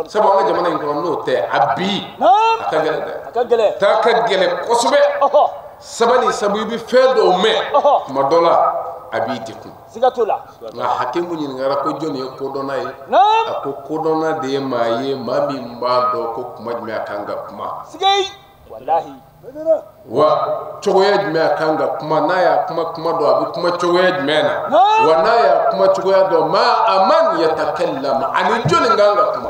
Speaker 5: Sabu an ka jamana in kɔnɔ n'o tɛ a bi. A ka gɛlɛn dɛ.
Speaker 6: A ka gɛlɛn.
Speaker 5: Taa ka gɛlɛn kosɛbɛ. Sabali sabu i bɛ fɛn dɔw mɛn. Tuma dɔ la a b'i degun.
Speaker 6: Siga t'o la.
Speaker 5: Nka hakimu ɲininkara ko jɔnni ye kodɔnna ye? A ko kodɔnna de ye maa ye maa min b'a dɔn ko kuma jumɛn a kan ka kuma.
Speaker 6: Siga walahi.
Speaker 5: Wa cogoya jumɛn a kan ka kuma n'a y'a kuma kuma dɔn a bɛ kuma cogoya jumɛn na? Wa n'a y'a kuma cogoya dɔn maa a man yatakallam ani jɔnni kan ka kuma?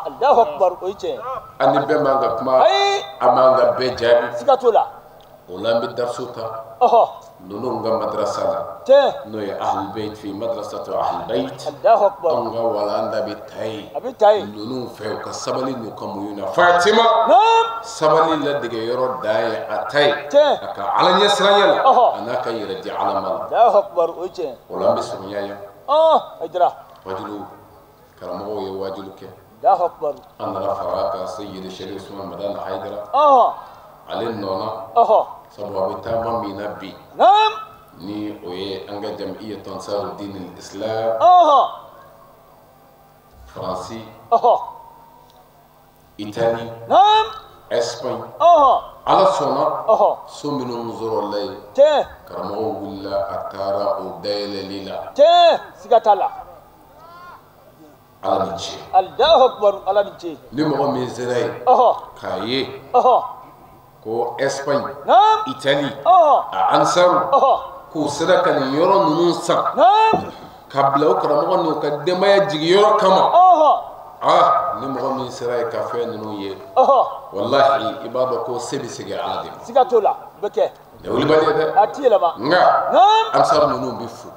Speaker 6: Allahu akbar o ye tiɲɛ.
Speaker 5: Ani bɛɛ man ka kuma. A man ka bɛɛ jaabi.
Speaker 6: Siga t'o la.
Speaker 5: O la an bɛ dariso ta. Ninnu ka madrasa la. N'o ye ahlul bayt fi madrasatu ahlul bayt.
Speaker 6: Allahu akbar.
Speaker 5: Anw ka walanda bɛ ta yen.
Speaker 6: A bɛ ta yen.
Speaker 5: Ninnu fɛ u ka sabali n'u ka muɲu na. Fatima. Sabali ladege yɔrɔ dan ye a ta ye. A ka Ala ɲɛsiranya la. A n'a ka yɛrɛ di Ala ma la.
Speaker 6: Allahu akbar o ye tiɲɛ.
Speaker 5: O la an bɛ surunya yan.
Speaker 6: Hayidara.
Speaker 5: Waajulu karamɔgɔw ye waajulu kɛ.
Speaker 6: Allahu akbar.
Speaker 5: An nana fara a kan Seyidi Sherif Usman Madani Hayidara. Ale nɔ na. Sabu a bɛ taama min na bi. Ni o ye an ka jamiyatu Ansaru Dini Islam. Faransi. Itali. Espagne. Ala sɔnna. So minnu sɔrɔla yen. Karamɔgɔw wulila a taara o dayɛlɛli la.
Speaker 6: Siga t'a la.
Speaker 5: Ala ni ce.
Speaker 6: Allahu akbar Ala ni ce.
Speaker 5: Ni mɔgɔ min sera yen. K'a ye. Ko Espagne, Italie, a Ansaru, k'u sera ka nin yɔrɔ ninnu san ka bila o karamɔgɔ n'u ka denbaya jigiyɔrɔ kama. Ni mɔgɔ min sera yen ka fɛn ninnu ye, walahi i b'a dɔn ko se bɛ segin Ala de ma.
Speaker 6: Siga t'o la, o bɛ kɛ.
Speaker 5: Nin ye wulibali ye dɛ.
Speaker 6: A ti yɛlɛma.
Speaker 5: Nka Ansaru ninnu bɛ fo.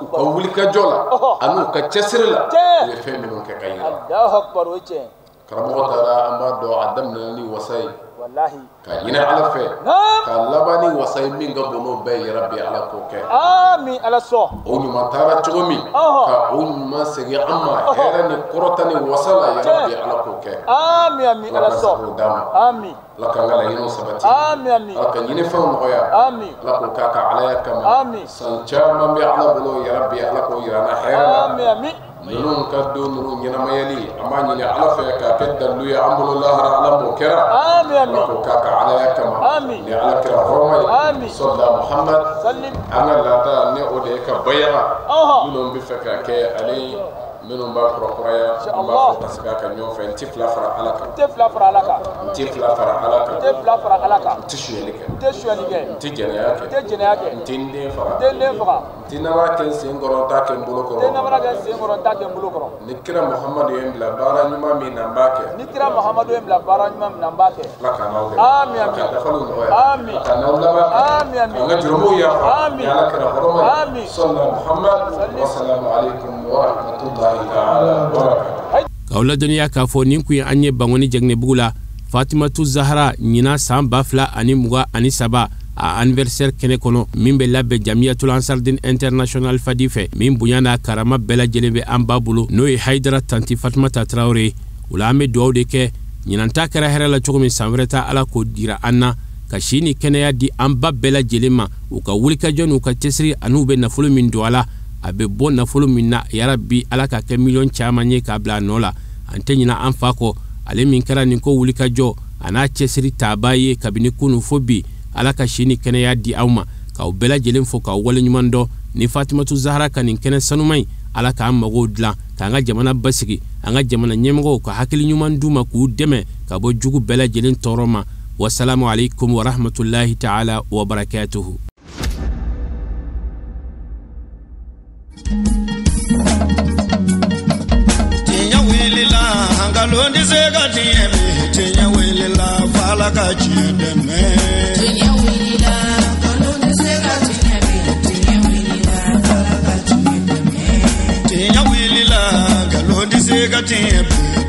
Speaker 5: U ka wulikajɔ la an'u ka cɛsiri la, u ye fɛn minnu kɛ ka yira.
Speaker 6: Allahu akbar o ye tiɲɛ ye.
Speaker 5: Karamɔgɔ taara an b'a dɔn a daminɛna ni wasa ye.
Speaker 6: Wallahi.
Speaker 5: Ka ɲini Ala fɛ. Ka laban ni wasa ye min ka bon n'o bɛɛ ye yarabi Ala k'o kɛ.
Speaker 6: Amin Ala sɔn.
Speaker 5: O ɲuman taara cogo min. Ka o ɲuman segin an ma hɛrɛ ni kɔrɔta ni wasa la yarabi Ala k'o kɛ.
Speaker 6: Amin amin Ala sɔn.
Speaker 5: Ala k'o d'a ma.
Speaker 6: Amin.
Speaker 5: Ala k'an ka laɲiniw sabati.
Speaker 6: Amin amin.
Speaker 5: Ala ka ɲinifɛnw nɔgɔya.
Speaker 6: Amin.
Speaker 5: Ala k'o k'a ka Alaya kama.
Speaker 6: Amin.
Speaker 5: San caman bɛ Ala bolo yarabi Ala k'o yira an na hɛrɛ la.
Speaker 6: Amin amin.
Speaker 5: Ninnu ka don ninnu ɲɛnamayali an b'a ɲini Ala fɛ k'a kɛ dalilu ye an bolo lahara Ala m'o kɛra.
Speaker 6: Amin amin.
Speaker 5: Ala k'o k'a ka Alaya kama.
Speaker 6: Amin.
Speaker 5: Ni Ala kira hɔrɔma ye.
Speaker 6: Amin.
Speaker 5: Sɔlila Muhammad.
Speaker 6: Salim.
Speaker 5: An ka laada ni o de ye ka bayana. Minnu bɛ fɛ ka kɛ ale minnu b'a kurakuraya an b'a fɔ ka segin a kan ɲɔgɔn fɛ n tɛ fila fara Ala kan.
Speaker 6: N tɛ fila fara Ala kan.
Speaker 5: N tɛ fila fara Ala kan.
Speaker 6: N tɛ fila fara Ala kan.
Speaker 5: N tɛ sonyali kɛ.
Speaker 6: N tɛ sonyali kɛ.
Speaker 5: N tɛ jɛnɛya kɛ.
Speaker 6: N tɛ jɛnɛya kɛ.
Speaker 5: N tɛ n den faga.
Speaker 6: N tɛ n den faga.
Speaker 5: N tɛ namara kɛ n sen kɔrɔ n t'a kɛ n bolo kɔrɔ.
Speaker 6: N tɛ namara kɛ n sen kɔrɔ n t'a kɛ n bolo kɔrɔ.
Speaker 5: Ni kira Muhamadu ye n bila baara ɲuman min na n b'a kɛ.
Speaker 6: Ni kira Muhamadu ye n bila baara ɲuman min na n b'a kɛ.
Speaker 5: Ala k'an n'aw dɛmɛ.
Speaker 6: Amin amin.
Speaker 5: Ala k'a dafaliw nɔgɔya.
Speaker 6: Amin.
Speaker 5: Ala k'an n'aw laban.
Speaker 6: Amin amin.
Speaker 5: K'an ka jurumuw yafa.
Speaker 6: Amin.
Speaker 5: Ni Ala kira hɔrɔma ye.
Speaker 6: Amin.
Speaker 5: Sɔlila Muhamadu. Wasalamu aleykum wa rahmatulahi ta'ala wa barakatuh.
Speaker 3: K'aw ladɔnniya k'a fɔ nin kun ye an ye Bangoni Jɛgɛnɛbugu la Fatimatu Zahara ɲinan san 2023 a anniversaire kɛnɛ kɔnɔ min bɛ labɛn Jamiyatul Ansardine International Fadi fɛ min bonya n'a karama bɛɛ lajɛlen bɛ an ba bolo n'o ye Hayidara Tanti Fatumata Tarawele ye. O la an bɛ dugawu de kɛ ɲinan ta kɛra hɛrɛ la cogo min san wɛrɛ ta Ala k'o jira an na ka si ni kɛnɛya di an ba bɛɛ lajɛlen ma u ka wulikajɔ n'u ka cɛsiri an'u bɛ nafolo min don a la a bɛ bɔ nafolo min na yarabi Ala ka kɛ miliyɔn caman ye k'a bila a nɔ la an tɛ ɲina an fa kɔ ale min kɛra nin ko wulikajɔ a n'a cɛsiri taaba ye kabini kunun fo bi Ala ka si ni kɛnɛya di aw ma k'aw bɛɛ lajɛlen fo k'aw waleɲuman dɔn ni Fatimatu Zahara ka nin kɛnɛ sanuman in Ala k'an magow dilan k'an ka jamana basigi an ka jamana ɲɛmɔgɔw ka hakili ɲuman d'u ma k'u dɛmɛ ka bɔ jugu bɛɛ lajɛlen tɔɔrɔ ma. Wasalamu aleykum wa rahmatulahi ta'ala wa barakatuhu.
Speaker 1: Tiɲɛ wulila nkalon tɛ se ka tiɲɛ bi tiɲɛ wulila f'Ala ka tiɲɛ dɛmɛ.
Speaker 2: Tiɲɛ wulila nkalon tɛ se ka tiɲɛ bi tiɲɛ wulila f'Ala ka tiɲɛ dɛmɛ.
Speaker 1: Tiɲɛ wulila nkalon tɛ se ka tiɲɛ bi.